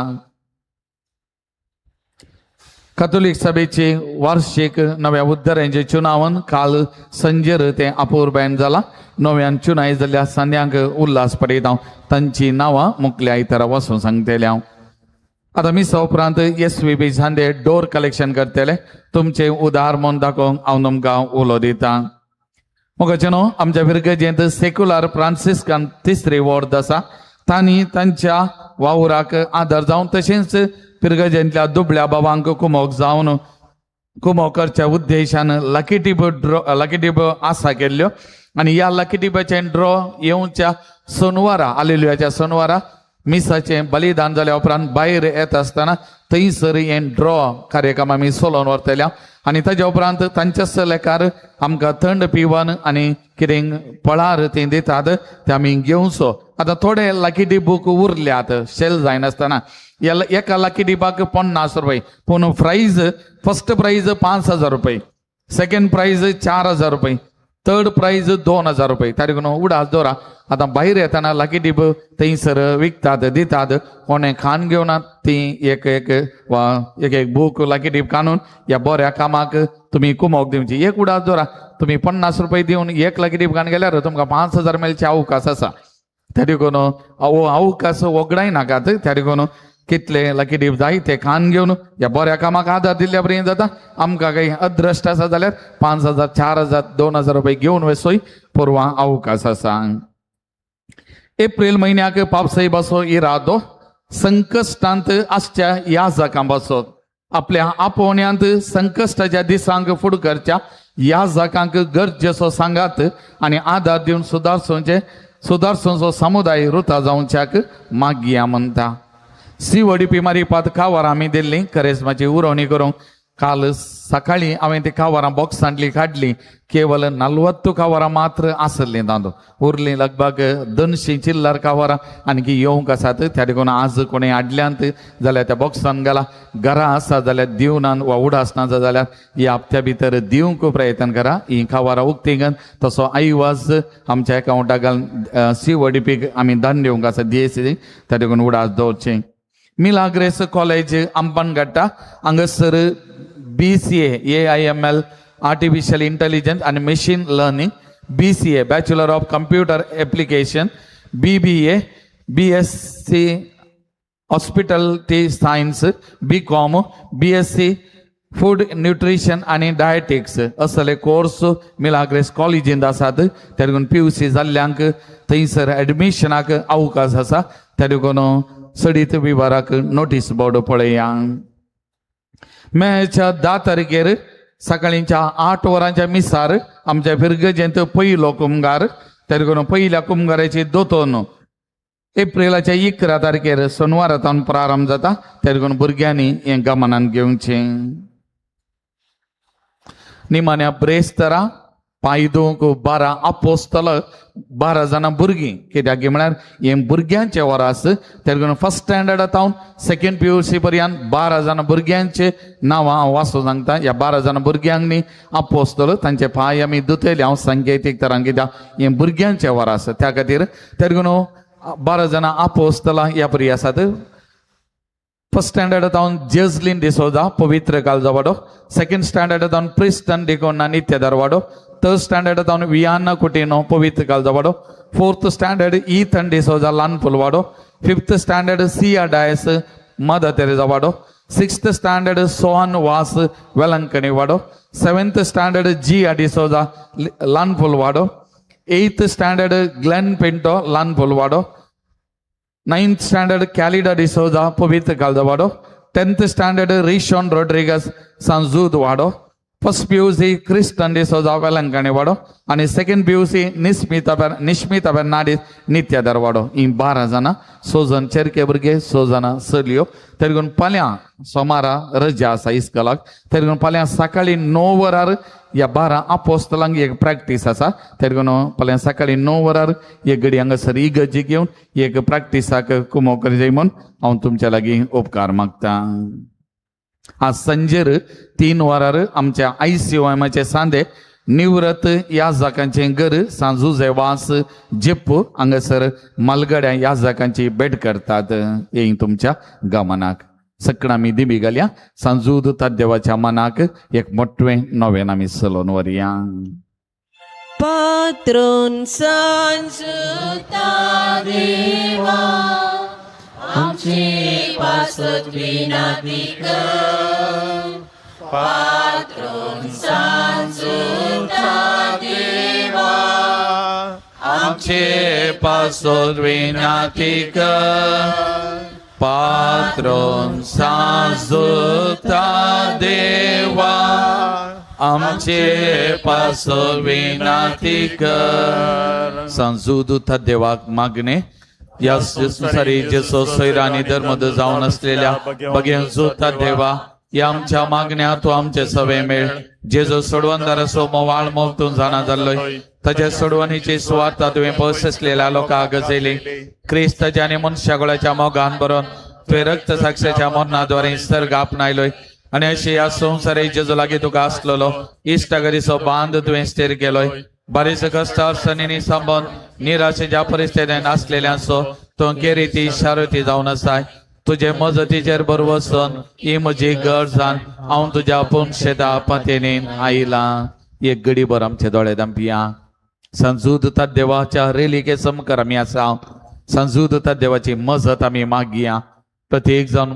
कातोलीक सभेचे वार्षिक नव्या उद्धारांचे चुनावन काल संजेर तें अपुरबायन जाला. नव्यान चुनाय जाल्ल्या सांद्यांक उल्हास पडयता हांव. तांची नांवां मुखल्या आयतारा वचून सांगतले हांव. आतां मिसा उपरांत एस व्ही बी सांदे डोर कलेक्शन करतले. तुमचें उदार म्हूण दाखोवंक हांव तुमकां उलो दिता. मोगाचे न्हू आमच्या फिरगजेंत सेक्युलर फ्रांसिस्कान तिसरी वॉर्द आसा. तांणी तांच्या वावराक आदार जावन तशेंच फिरगजेंतल्या दुबळ्या बाबांक कुमोक जावन कुमोक करच्या उद्देशान lucky tip draw lucky tip आसा केल्ल्यो आनी ह्या लकी टिपाचें ड्रॉ येवच्या सोनवारा आलेलुयाच्या सोनवारा मिसाचें बलिदान जाल्या उपरांत भायर येता आसतना थंयसर हें ड्रॉ कार्यक्रम आमी चलोवन व्हरतले आनी ताज्या उपरांत तांच्याच लेखार आमकां थंड पिवन आनी कितें पळार तीं दितात ते आमी घेवचो. आतां थोडे लकी टिप बूक उरल्यात शेल जायनासतना. एका लकी टिपाक 50 रुपये पूण प्रायज फर्स्ट प्रायज 5000 रुपये, सेकंड प्रायज 4000 रुपये, थर्ड प्रायज 2000 रुपये. ताका लागून उडास दवरा. आतां भायर येतना लकी टिप थंयसर विकतात दितात. कोणें खाण घेवना ती एक एक वा एक एक बूक लकी टिप काडून ह्या बऱ्या कामाक तुमी कुमोक दिवची. एक उडास दवरा. तुमी 50 रुपये दिवन एक लकी टिप काडून गेल्यार तुमकां 5000 मेळचे अवकाश आसा. त्या देखून हो अवकाश वगडाय नाकात. त्या देखून कितले लकी टिप जाय ते खाण घेवन ह्या बऱ्या कामाक आदार दिल्ल्या पर्यंत जाता. आमकां काही अद्रश्ट आसा जाल्यार 5000 4000 2000 रुपये घेवन वचोय पुरवा अवकाश आसा. एप्रील म्हयन्याक पापसाहेबाचो इरादो संकश्टांत आसच्या याजकां पासत आपल्या आपोवण्यांत संकश्टाच्या दिसांक फुड करच्या याजकांक गरजेचो सांगात आनी आदार दिवन सुदारसोंचे सुदारसोंचो समुदाय रुता जावच्याक मागया म्हणटा. सीओडीपी मारिपात कावार आमी दिल्ली करेस्माची उरोवणी करूंक काल सकाळी हांवें ती कावारां बॉक्सांतली काडली. केवल 40 कावारां मात्र आसलीं तातूंत उरलीं लगभग 200 चिल्लर कावारां आणकी येवंक आसात. त्या देखून आज कोणें हाडल्यांत जाल्यार त्या बॉक्सान घाला. घरा आसा जाल्यार दिवनान वा उडासना जाल्यार ह्या हप्त्या भितर दिवंक प्रयत्न करा. हीं कावारां उक्ती घाल तसो आयवाज आमच्या एकावंटाक घालून सीओडीपीक आमी दान दिवंक आसा डीएसी. त्या देखून उडास दवरचें. मिलाग्रेस कॉलेज आंबनगट्टा हांगासर BCA AIML artificial intelligence आनी machine learning, BCA bachelor of computer application, BBA BSc hospitality science, BCom, BSc food nutrition आनी डायटिक्स असले कोर्स मिलाग्रेस कॉलेजींत आसात. त्या देखून PUC जाल्ल्यांक थंयसर एडमिशनाक अवकाश आसा. त्या देखून सडीत विभागाक नोटीस बोर्ड पळया. मेच्या 10 तारखेर सकाळींच्या 8 वरांच्या मिसार आमच्या फिरगजेंत पयलो कुमगार. त्या देखून पयल्या कुमगाराची दोतोन एप्रिलाच्या 11 तारखेर सोनवारा तावन प्रारंभ जाता. त्या देखून भुरग्यांनी हें गमनान घेवचें. निमाण्या ब्रेस्तरा पांय धुवंक 12 आपोस्तल 12 जाणां भुरगीं. कित्याक म्हळ्यार हें भुरग्यांचें वरास. त्या देखून फर्स्ट स्टँडर्डा तावन सेकंड PUC पर्यंत 12 जाणां भुरग्यांचे नांवां हांव वाचूं सांगता. ह्या 12 जाणां भुरग्यांक न्ही आपोस्तल तांचे पांय आमी धुतले हांव सांकेतीक तरान कित्याक हें भुरग्यांचें वरास. त्या खातीर त्या देखून 12 जाणां आपोस्तलां ह्या परी आसात. फर्स्ट स्टँडर्ड तावन जेजलीन डिसोजा पवित्र कालजा वाडो, सेकंड स्टँडर्ड तावन प्रिस्टन डिकोना नित्यदार वाडो, थर्ड स्टँडर्ड तावन वियाना कुटिनो पवित्र कालजा वाडो, फोर्थ स्टँडर्ड ईथन डिसोजा लानपूल वाडो, fifth standard Siya Dias Mother Teresa वाडो, सिक्स्थ स्टँडर्ड सोहन वास वेलंकणी वाडो, 7th standard G D'Souza Lanpol Wado, 8th standard Glenn Pinto Lanpol Wado, 9th standard Calida D'Souza Pavitra Kaldawado, 10th standard Rishon Rodrigues Sanjud Wado, 1st PUC Kristen D'Souza Velankanni Wado आनी 2nd PUC Nishmita Fernandes Nityadar Wado. ही 12 जाणां, 6 जाण चेरके भुरगे, 6 जाणां चलयो. तरी करून फाल्यां सोमारा रजा आसा इस्कॉलाक. तरी करून फाल्यां सकाळीं 9 वरार ह्या 12 आपोस्तलांक एक प्रॅक्टीस आसा. तरी करून फाल्यां सकाळीं 9 वरार एक घडी हांगासर इगर्जी घेवन एक प्रॅक्टिसाक कुमोक जाय म्हूण हांव तुमच्या लागीं उपकार मागता. आज संजेर 3 वरार आमच्या ICOMचे सांदे निवृत्त याजकांचें घर सांजुजे वास जेप्पू हांगासर मालगड्या याजकांची भेट करतात. येई तुमच्या गमनाक सगळं आमी दिमी घालया. सांजूद देवाच्या मनाक एक मोटवें नवें आमी चलोवन व्हरया. पात्रोन सांजुता देवा आमचे पासत विनाती कर, पात्रोन सांजुता देवा आमचे पासत विनाती कर, पात्रोन सांजुता देवा आमचे पासत विनाती कर. सांजुद देवाक मागणे या संसारी जेसो सैरा आनी धर्मद जावन आसलेल्या बगेन जोता देवा या आमच्या मागण्या तूं आमचे सवे मेळ. जेजो सोडवणदाराचो मोवाळ मोग तूं जाणा जाल्लोय, ताच्या सोडवणीची सुवार्ता तुवें पयस आसलेल्या लोकांक गजयली. क्रिस्ताच्या आनी मनशागोळाच्या मोगान बरोवन तुवें रक्त साक्षाच्या मरणाद्वारे सर्ग आपणायलोय आनी अशी ह्या संवसारी जेजो लागीं तुका आसलेलो इश्टागरीचो बांद तुवें स्थिर केलोय. बारीस कश्ट अडचणींनी संबंद निराशेच्या परिस्थितीन आसलेल्यांचो तूं केरिती शारुती जावन आसाय. तुजे मजतीचेर भरवसून ही म्हजी गरजान हांव तुज्या पुनशेता पतेनीन आयलां. एक गडीभर आमचे दोळे दांपया. संजूद देवाच्या रेलिके समकार आमी आसा. संजूद देवाची मजत आमी मागया. प्रत्येक जावन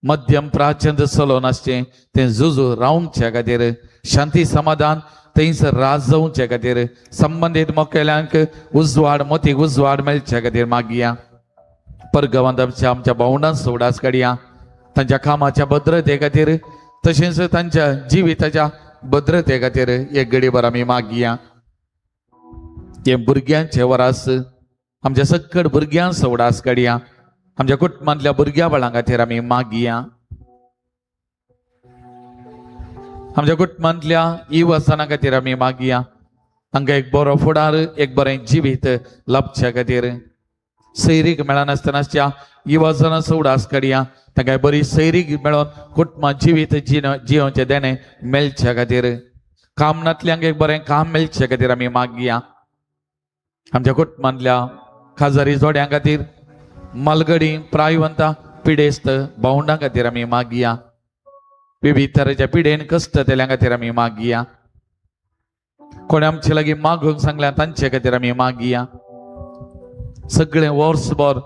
मध्यम प्राचंद चलोवन आसचें तें जुजू रावच्या खातीर शांती समाधान थंयसर राज जावचे खातीर संबंदीत मोकेल्यांक उजवाड मोतीक उजवाड मेळच्या खातीर मागया. परगवांत आमच्या आमच्या भावंडांचो उडास काडया. तांच्या कामाच्या भद्रते खातीर तशेंच तांच्या जिविताच्या भद्रते खातीर एक गडीभर आमी मागया. हे भुरग्यांचे वरास आमच्या सकट भुरग्यांचो उडास काडया. आमच्या कुटुंबांतल्या भुरग्या बाळां खातीर आमी मागया. आमच्या कुटुंबांतल्या युवसना खातीर आमी मागया. तांकां एक बरो फुडार एक बरें जिवीत लाभच्या खातीर सैरीक मेळनासतनाच्या युवजनाचो उडास काडया. तांकां बरी सैरीक मेळोवन कुटुंबां जिवीत जियोवचें देणें मेळच्या खातीर काम नातल्यांक एक बरें काम मेळचे खातीर आमी मागया. आमच्या कुटुंबांतल्या खाजारी जोड्यां खातीर मालगडी प्रायवंता पिडेस्त भावंडां खातीर आमी मागया. विविध तरेच्या पिडेन कश्ट तेल्या खातीर आमी मागया. कोणे आमचे लागीं मागूंक सांगल्या तांचे खातीर आमी मागया. सगळें वर्सभर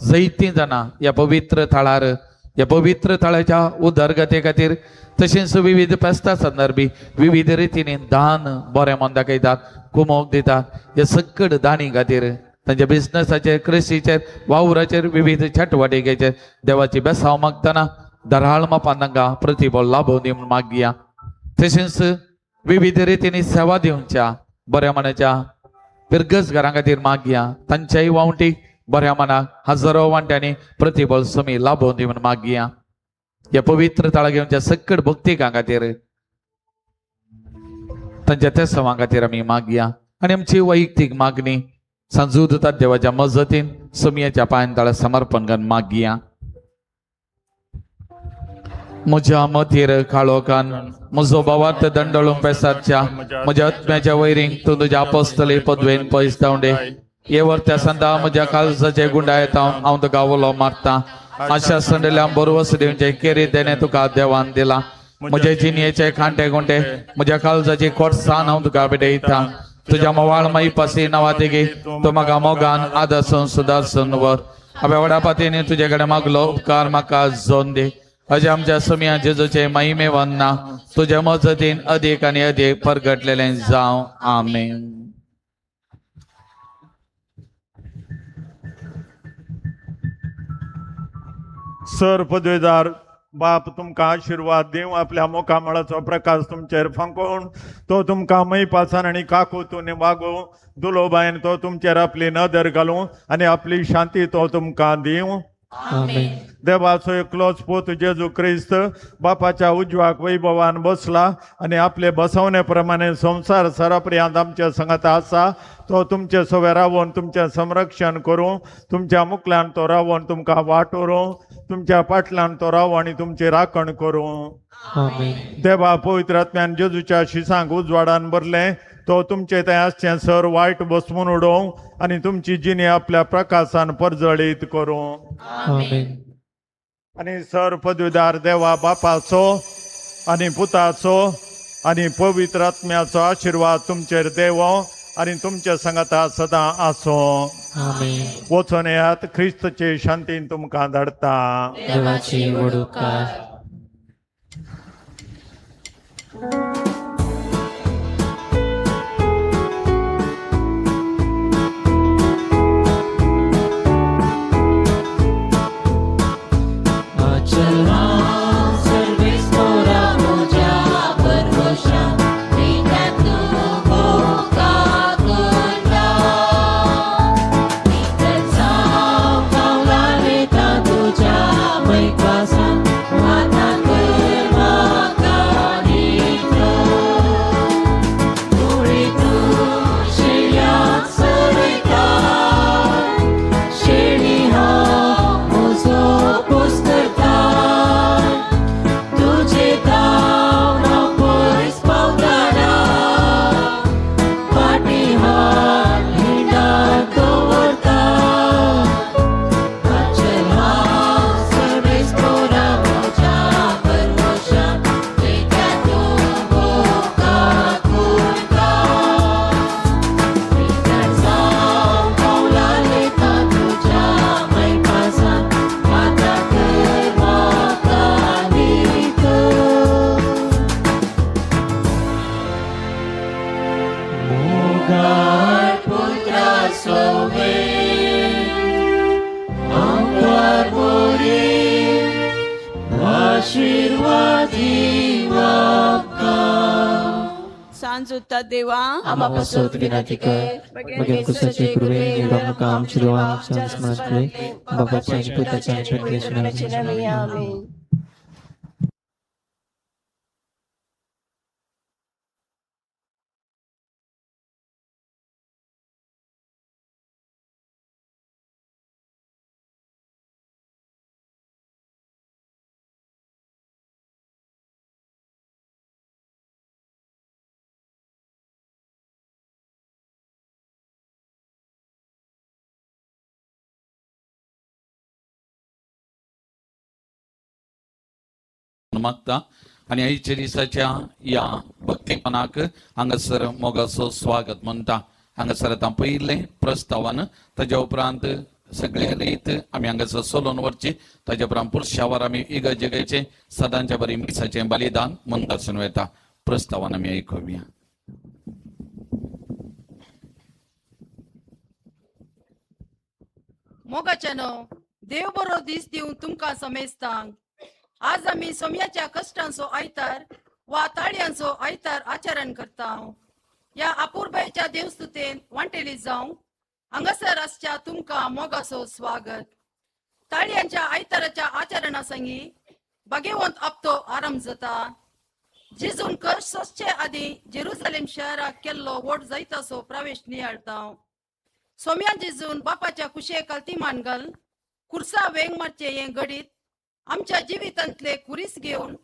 जैती जाणां ह्या पवित्र थळार ह्या पवित्र थळाच्या उदरगते खातीर तशेंच विविध फेस्ता संदर्भी विविध रितींनी दान बरें मन दाखयतात कुमोक दितात. ह्या सगळ दाणी खातीर तांच्या बिजनसाचेर कृशीचेर वावराचेर विविध चटवटिकेचेर देवाची बेसांव मागतना दराळ मापान तांकां प्रतिबळ लाभोवन दी म्हूण मागया. तशेंच विविध रितींनी सेवा दिवच्या बऱ्या मनाच्या पिरगस घरां खातीर मागया. तांच्याय वावटी बऱ्या मनाक हजारो वांट्यांनी प्रतिबळ समी लाभोवन दी म्हूण मागया. ह्या पवित्र थळा घेवच्या सकट भक्तिकां खातीर तांच्या तेसवां खातीर आमी मागया. आनी आमची वैयक्तीक मागणी सांजूद देवाच्या मजतीन समियाच्या पांयान ताळा समर्पण करून मागया. म्हज्या मतीर काळोखान म्हजो भावार्थ दंडळूंक पेसाच्या म्हज्या आत्म्याच्या वैरींक तूं तुज्या apostoli पदवेन पयस धांवडे. हे वर्त्या संदा म्हज्या काळजाचे गुंडा येता हांव तुका उलो मारता. आशा संडल्या बरवस दिवचे केरी देणे तुका देवान दिला. म्हजे जिणयेचे कांटे गुंटे म्हज्या काळजाची खोटसान हांव तुका भेटयता. तुज्या मोवाळ माई पासी नांवा तेगी तूं म्हाका मोगान आदर्शन सुदारसून व्हर. हांवें व्हडा पातीनी तुजे कडेन मागलो उपकार म्हाका जोन दी. अशें आमच्या समिया जेजूचे महिमे वंदना तुज्या मजतीन अदीक आनी अदीक परगटलेलें जावं. आमेन. सर पदवीदार बाप तुमकां आशिर्वाद दिवं, आपल्या मुखामळाचो प्रकाश तुमचेर फांकोवन तो तुमकां मैपासान आनी काकुतून वागोवं. दुलोबायन तो तुमचेर आपली नदर घालूं आनी आपली शांती तो तुमकां दिवं. देवाचो एकलोच पूत जेजू क्रिस्त बापाच्या उजवाक वैभवान बसला आनी आपले बसवणे प्रमाणे संवसार सरापर्यंत आमच्या संगत आसा. तो तुमचे सवे रावोन तुमचें संरक्षण करूं, तुमच्या मुखल्यान तो रावोन तुमकां वाट व्हरूं, तुमच्या पाटल्यान तो रावो आनी तुमची राखण करूं. देवा पवित्र आत्म्यान जेजूच्या शिसांक उजवाडान भरलें, तो तुमचे थंय आसचें सर वायट बसवून उडोवं आनी तुमची जिणी आपल्या प्रकाशान परजळीत करूं. आनी सर पदवीदार देवा बापाचो आनी पुताचो आनी पवित्र आत्म्याचो आशिर्वाद तुमचेर देवो आनी तुमच्या संगता सदां आसूं. वचून येयात, ख्रिस्तचे शांतीन तुमकां धाडटा. देवाची व्हड उपकार. आमापासत विनंती कर मगेर कुसाचे कृपेन निवडून आमच्या देवा आमच्या स्मरणांतले बापाच्या आनी पुताच्या आनी पवित्र आत्म्याच्या. मागता आनी आयच्या दिसाच्या ह्या भक्तीपणाक हांगासर मोगाचो स्वागत म्हणटा. हांगासर आतां पयलें प्रस्तावान, ताज्या उपरांत सगळे रीत आमी हांगासर सोलोवन व्हरची, ताज्या उपरांत पुरशावर आमी इगर्जेचे सदांच्या बरी मिसाचें बलिदान म्हणटासून वता. प्रस्तावान आमी आयकुया. मोगाच्यानो देव बरो दीस दिवन तुमकां समेस्तांक. आज आमी सोम्याच्या कश्टांचो आयतार वा ताळयांचो आयतार आचरण करता. ह्या अपुरबायेच्या देवस्तुतेन वांटेली जावंक हांगासर आसच्या तुमकां मोगाचो स्वागत. ताळयांच्या आयताराच्या आचरणा संगी भाग्यवंत आपतो आरंभ जाता. जेजून कश्ट सोंसचे आदीं जेरुजलेम शहराक केल्लो व्हड जैताचो प्रवेश नियाळता. सोम्या जेजून बापाच्या कुशे कल्ती मान घाल कुर्सा वेंग मारचें हें घडीत आमच्या जिवितांतले कुरीस घेवन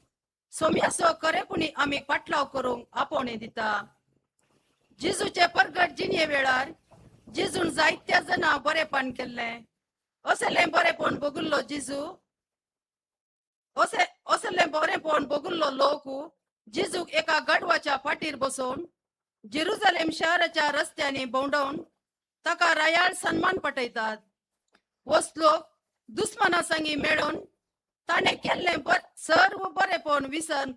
सोम्याचो खरेपणी आमी पाटलाव करूंक आपोवणें दिता. जेजूचे परगट जिणये वेळार जेजून जायत्या जाणां बरेपण केल्लें. असलें बरेपण बगुल्लो जेजू, असलें बरेपण बगुल्लो लोक जेजूक एका गाडवाच्या फाटीर बसोवन जेरुजलेम शहराच्या रस्त्यांनी भोंवडावन ताका रायाळ सन्मान पटयतात. वस लोक दुस्माना संगी मेळोवन ताणें केल्लें सर्व बरेपण विसर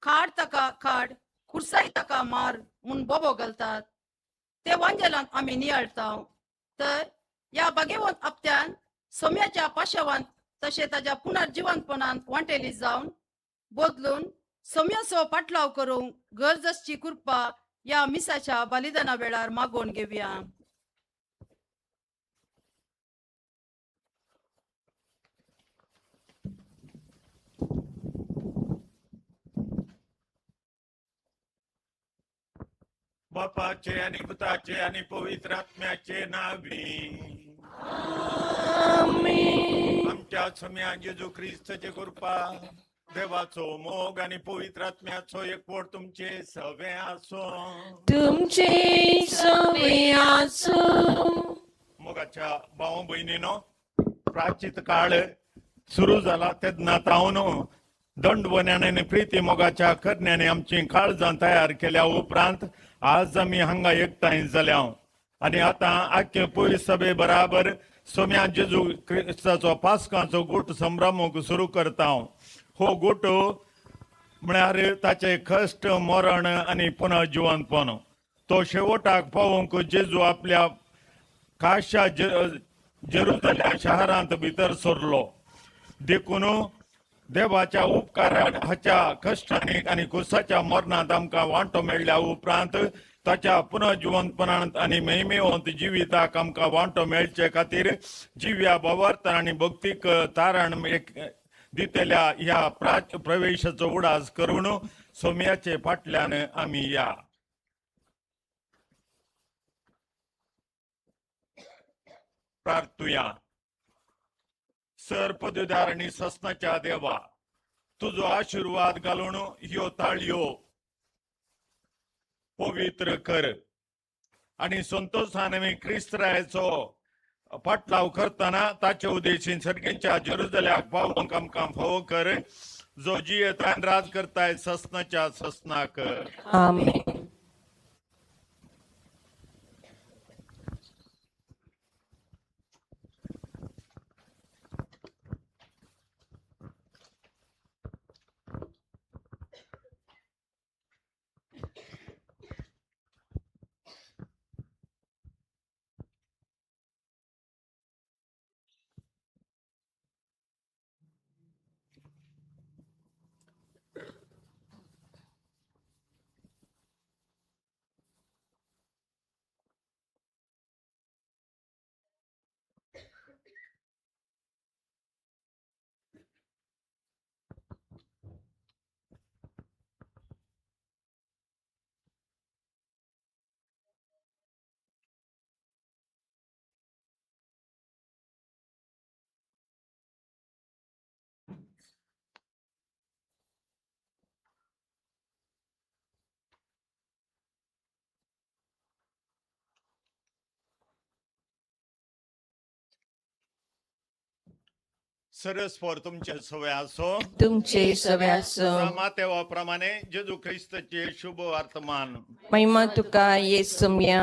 खाड ताका खाड खुर्साय ताका मार म्हूण बोबो घालतात ते वांजेलांत आमी नियाळता. तर ह्या भाग्यवंत हप्त्यान सोम्याच्या पाशावांत तशें ताज्या पुनर्जिवंतपणांत वांटेली जावन बदलून सोम्याचो पाटलाव करूंक गरज आसची कृपा ह्या मिसाच्या बलिदाना वेळार मागोवन घेवया. बापाचे आणि पुताचे आणि पवित्र आत्म्याचे नावे आमेन. आमच्या सोम्या जेजू ख्रिस्ताचे कृपा, देवाचो मोग आणि पवित्र आत्म्याचो एकवट तुमचे सवे आसो. तुमचे सवे आसो. मोगाच्या भाऊ भयणीनो, प्राचीत काळ सुरू जाला तेन्ना तावन दंडवण्याने आनी प्रिती मोगाच्या करण्याने आमची काळजां तयार केल्या उपरांत आज आमी हांगा एकठांय जाल्या आनी आतां आख्खे पयस सभे बराबर सोम्या जेजू क्रिस्ताचो पास्काचो गूट संभ्रमूंक सुरू करता. हो गूट म्हळ्यार ताचे कश्ट, मरण आनी पुनर्जिवंतपण. तो शेवटाक पावोवंक जेजू आपल्या खाशा जेरुजल्या शहरांत भितर सरलो. देखून देवाच्या उपकारान हाच्या कश्टांनी आनी कुसाच्या मरणांत आमकां वांटो मेळ्ळ्या उपरांत ताच्या पुनर्जिवंतपणांत आनी महिमेवंत जिविताक आमकां वांटो मेळचे खातीर जिव्या भावार्थान आनी भक्तीक तारण एक दितल्या ह्या प्रवेशाचो उडास करून सोम्याचे फाटल्यान आमी या. प्रार्थुया. सर पदवीदार आनी ससनाच्या देवा, तुजो आशिर्वाद घालून ह्यो ताळयो पवित्र कर आनी संतोशान आमी क्रिस्तरायाचो पाटलाव करतना ताचे उद्देशीन सर्गेच्या जेरुजल्याक पावोवंक आमकां फावो कर, जो जियेतान राज करताय ससनाच्या ससनाक. आमेन. सरस्वर तुमचे सवे असो. तुमचे सवे असो. मातेवा प्रमाणे जेजू ख्रिस्ताचे शुभ वर्तमान. महिमा तुका येसुम्या.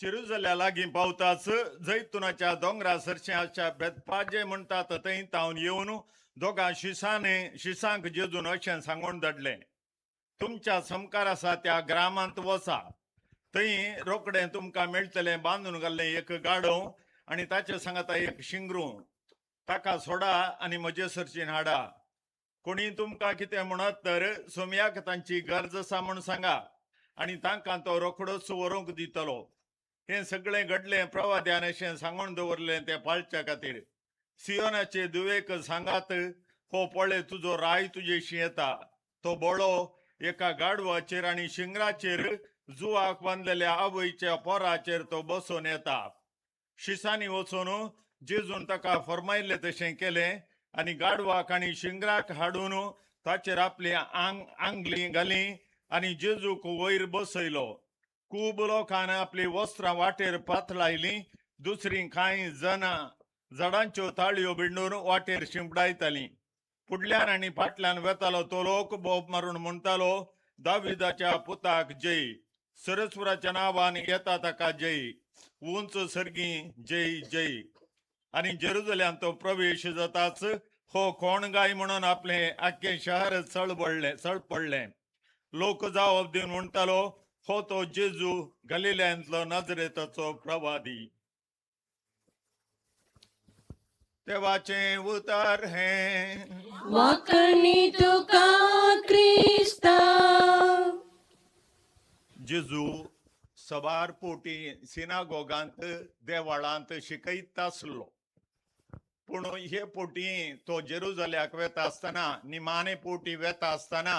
चिरुजल्या लागीं पावताच जैतुनाच्या दोंगरा सरशाच्या बेतपाजे म्हणटात थंय तावन येवन दोगां शिसांनी शिसांक जेजून अशें सांगून धाडलें, तुमच्या समकार आसा त्या ग्रामांत वसा, थंय रोखडें तुमकां मेळटलें बांदून घाल्लें एक गाडो आनी ताचे सांगाता एक शिंगरू, ताका सोडा आनी म्हजे सरशीन हाडा. कोणी तुमकां कितें म्हणत तर सोमयाक तांची गरज आसा म्हूण सांगा आनी तांकां तो रोखडोच व्हरूंक दितलो. हें सगळें घडलें प्रवाद्यान अशें सांगून दवरलें तें पाळच्या खातीर. सियोनाचे दुवेक सांगात, हो पळय तुजो राय तुजेशी येता, तो बोळो एका गाडवाचेर आनी शिंगराचेर जुवाक बांदलेल्या आवयच्या पोराचेर तो बसून येता. शिसांनी वचून जेजून ताका फर्मायल्लें तशें केलें आनी गाडवाक आनी शिंगराक हाडून ताचेर आपली आंगली घाली आनी जेजूक वयर बसयलो. खूब लोकान आपली वस्त्रां वाटेर पातळायलीं, दुसरीं कांय जनां झाडांच्यो ताळयो बिंडून वाटेर शिंपडायतालीं. फुडल्यान आनी फाटल्यान वेतालो तो लोक बोब मारून म्हणटालो, दाविदाच्या पुताक जय, सरस्वराच्या नांवान येता ताका जय, उंच सर्गी जय जय. आनी जेरुजल्यांत तो प्रवेश जाताच हो कोण गाय म्हणून आपलें आख्खें शहर चळपडलें. लोक जावप दिवन म्हणटालो, हो तो जेजू गलिल्यांतलो नजरेताचो प्रवादी. देवाचें उतर हें. वाकणी तुका क्रिस्ता. जेजू सवार पोटी सिनागोगांत देवाळांत शिकयत आसलो. पूण हे पोटी तो जेरुजल्याक वेता आसतना, निमाणे पोटी वेता आसतना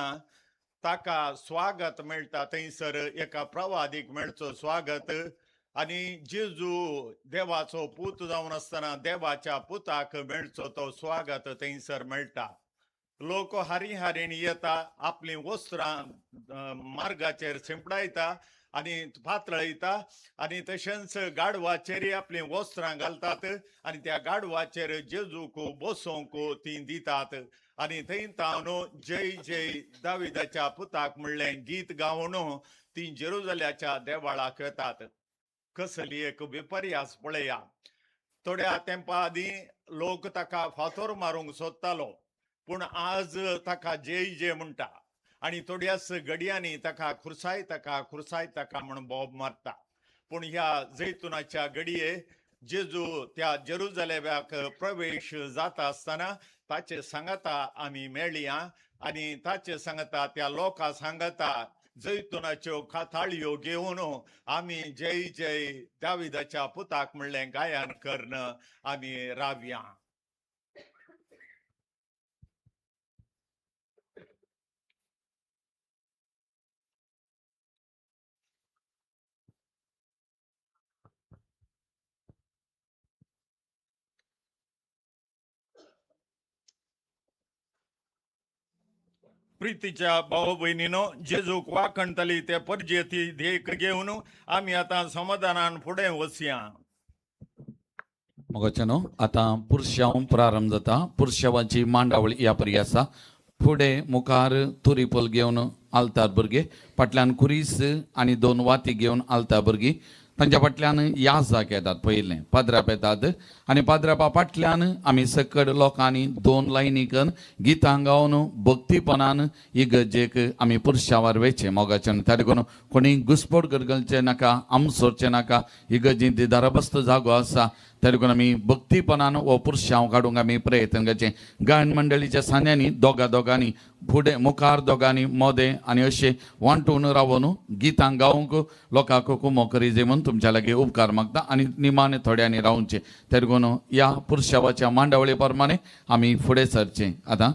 ताका स्वागत मेळटा. थंयसर एका प्रवादीक मेळचो स्वागत. आनी जेजू देवाचो पूत जावन आसतना देवाच्या पुताक मेळचो तो स्वागत थंयसर मेळटा. लोक हारी हारीन येता, आपलीं वस्त्रां मार्गाचेर शिंपडायता आनी पातळयता आनी तशेंच गाडवाचेर आपलीं वस्त्रां घालतात आनी त्या गाडवाचेर जेजूक बसोवंक तीं दितात. आनी थंय तावन जय जय दाविदाच्या पुताक म्हणलें गीत गावन तीं जेरुजल्याच्या देवाळाक येतात. कसली एक विपर्यास पळया. थोड्या तेंपा आदीं लोक ताका फातोर मारूंक सोदतालो, पूण आज ताका जय जय म्हणटा आनी थोड्याच घडयांनी ताका खुरसाय ताका खुरसाय ताका म्हूण बोब मारता. पूण ह्या जैतुनाच्या घडये जेजू त्या जेरुजलेमाक प्रवेश जाता आसतना ताचे सांगता आमी मेळया आनी ताचे सांगता त्या लोकां सांगता जैतुनाच्यो थाळयो घेवन आमी जय जय दाविदाच्या पुताक म्हणलें गायन करून आमी रावया. प्रितीच्या भाव भयणीनो, जेजूक वाखणतली ते परजेती देख घेवन आमी आतां समाधानान फुडें वचया. मोगाच्यानो, आतां पुरशांव प्रारंभ जाता. पुरशांवाची मांडावळ ह्या परी आसा. फुडें मुखार तुरीपोल घेवन आलतार भुरगे, फाटल्यान कुरीस आनी दोन वाती घेवन आलतार भुरगीं, तांच्या फाटल्यान याजाक येतात, पयलें पाद्राप येतात आनी पाद्रापा फाटल्यान आमी सकड लोकांनी दोन लायनी करून गितां गावन भक्तीपणान इगर्जेक आमी पुरशावार वेचें. मोगाच्यान त्या देखून कोणी घुसपोट गरगलचें नाका, आमसोरचें नाका. इगर्जेंत दाराबस्त जागो आसा, त्या देखून आमी भक्तीपणान हो पुरशांव काडूंक आमी प्रयत्न करचें. गायन मंडळीच्या सांद्यांनी दोगा दोगांनी फुडें मुखार दोगांनी मोदें आनी अशें वांटून रावन गितां गावंक लोकांक कुमो करी जाय म्हूण तुमच्या लागीं उपकार मागता आनी निमाणे थोड्यांनी रावचें. त्या देखून ह्या पुरशावाच्या मांडावळी प्रमाणे आमी फुडें सरचें. आतां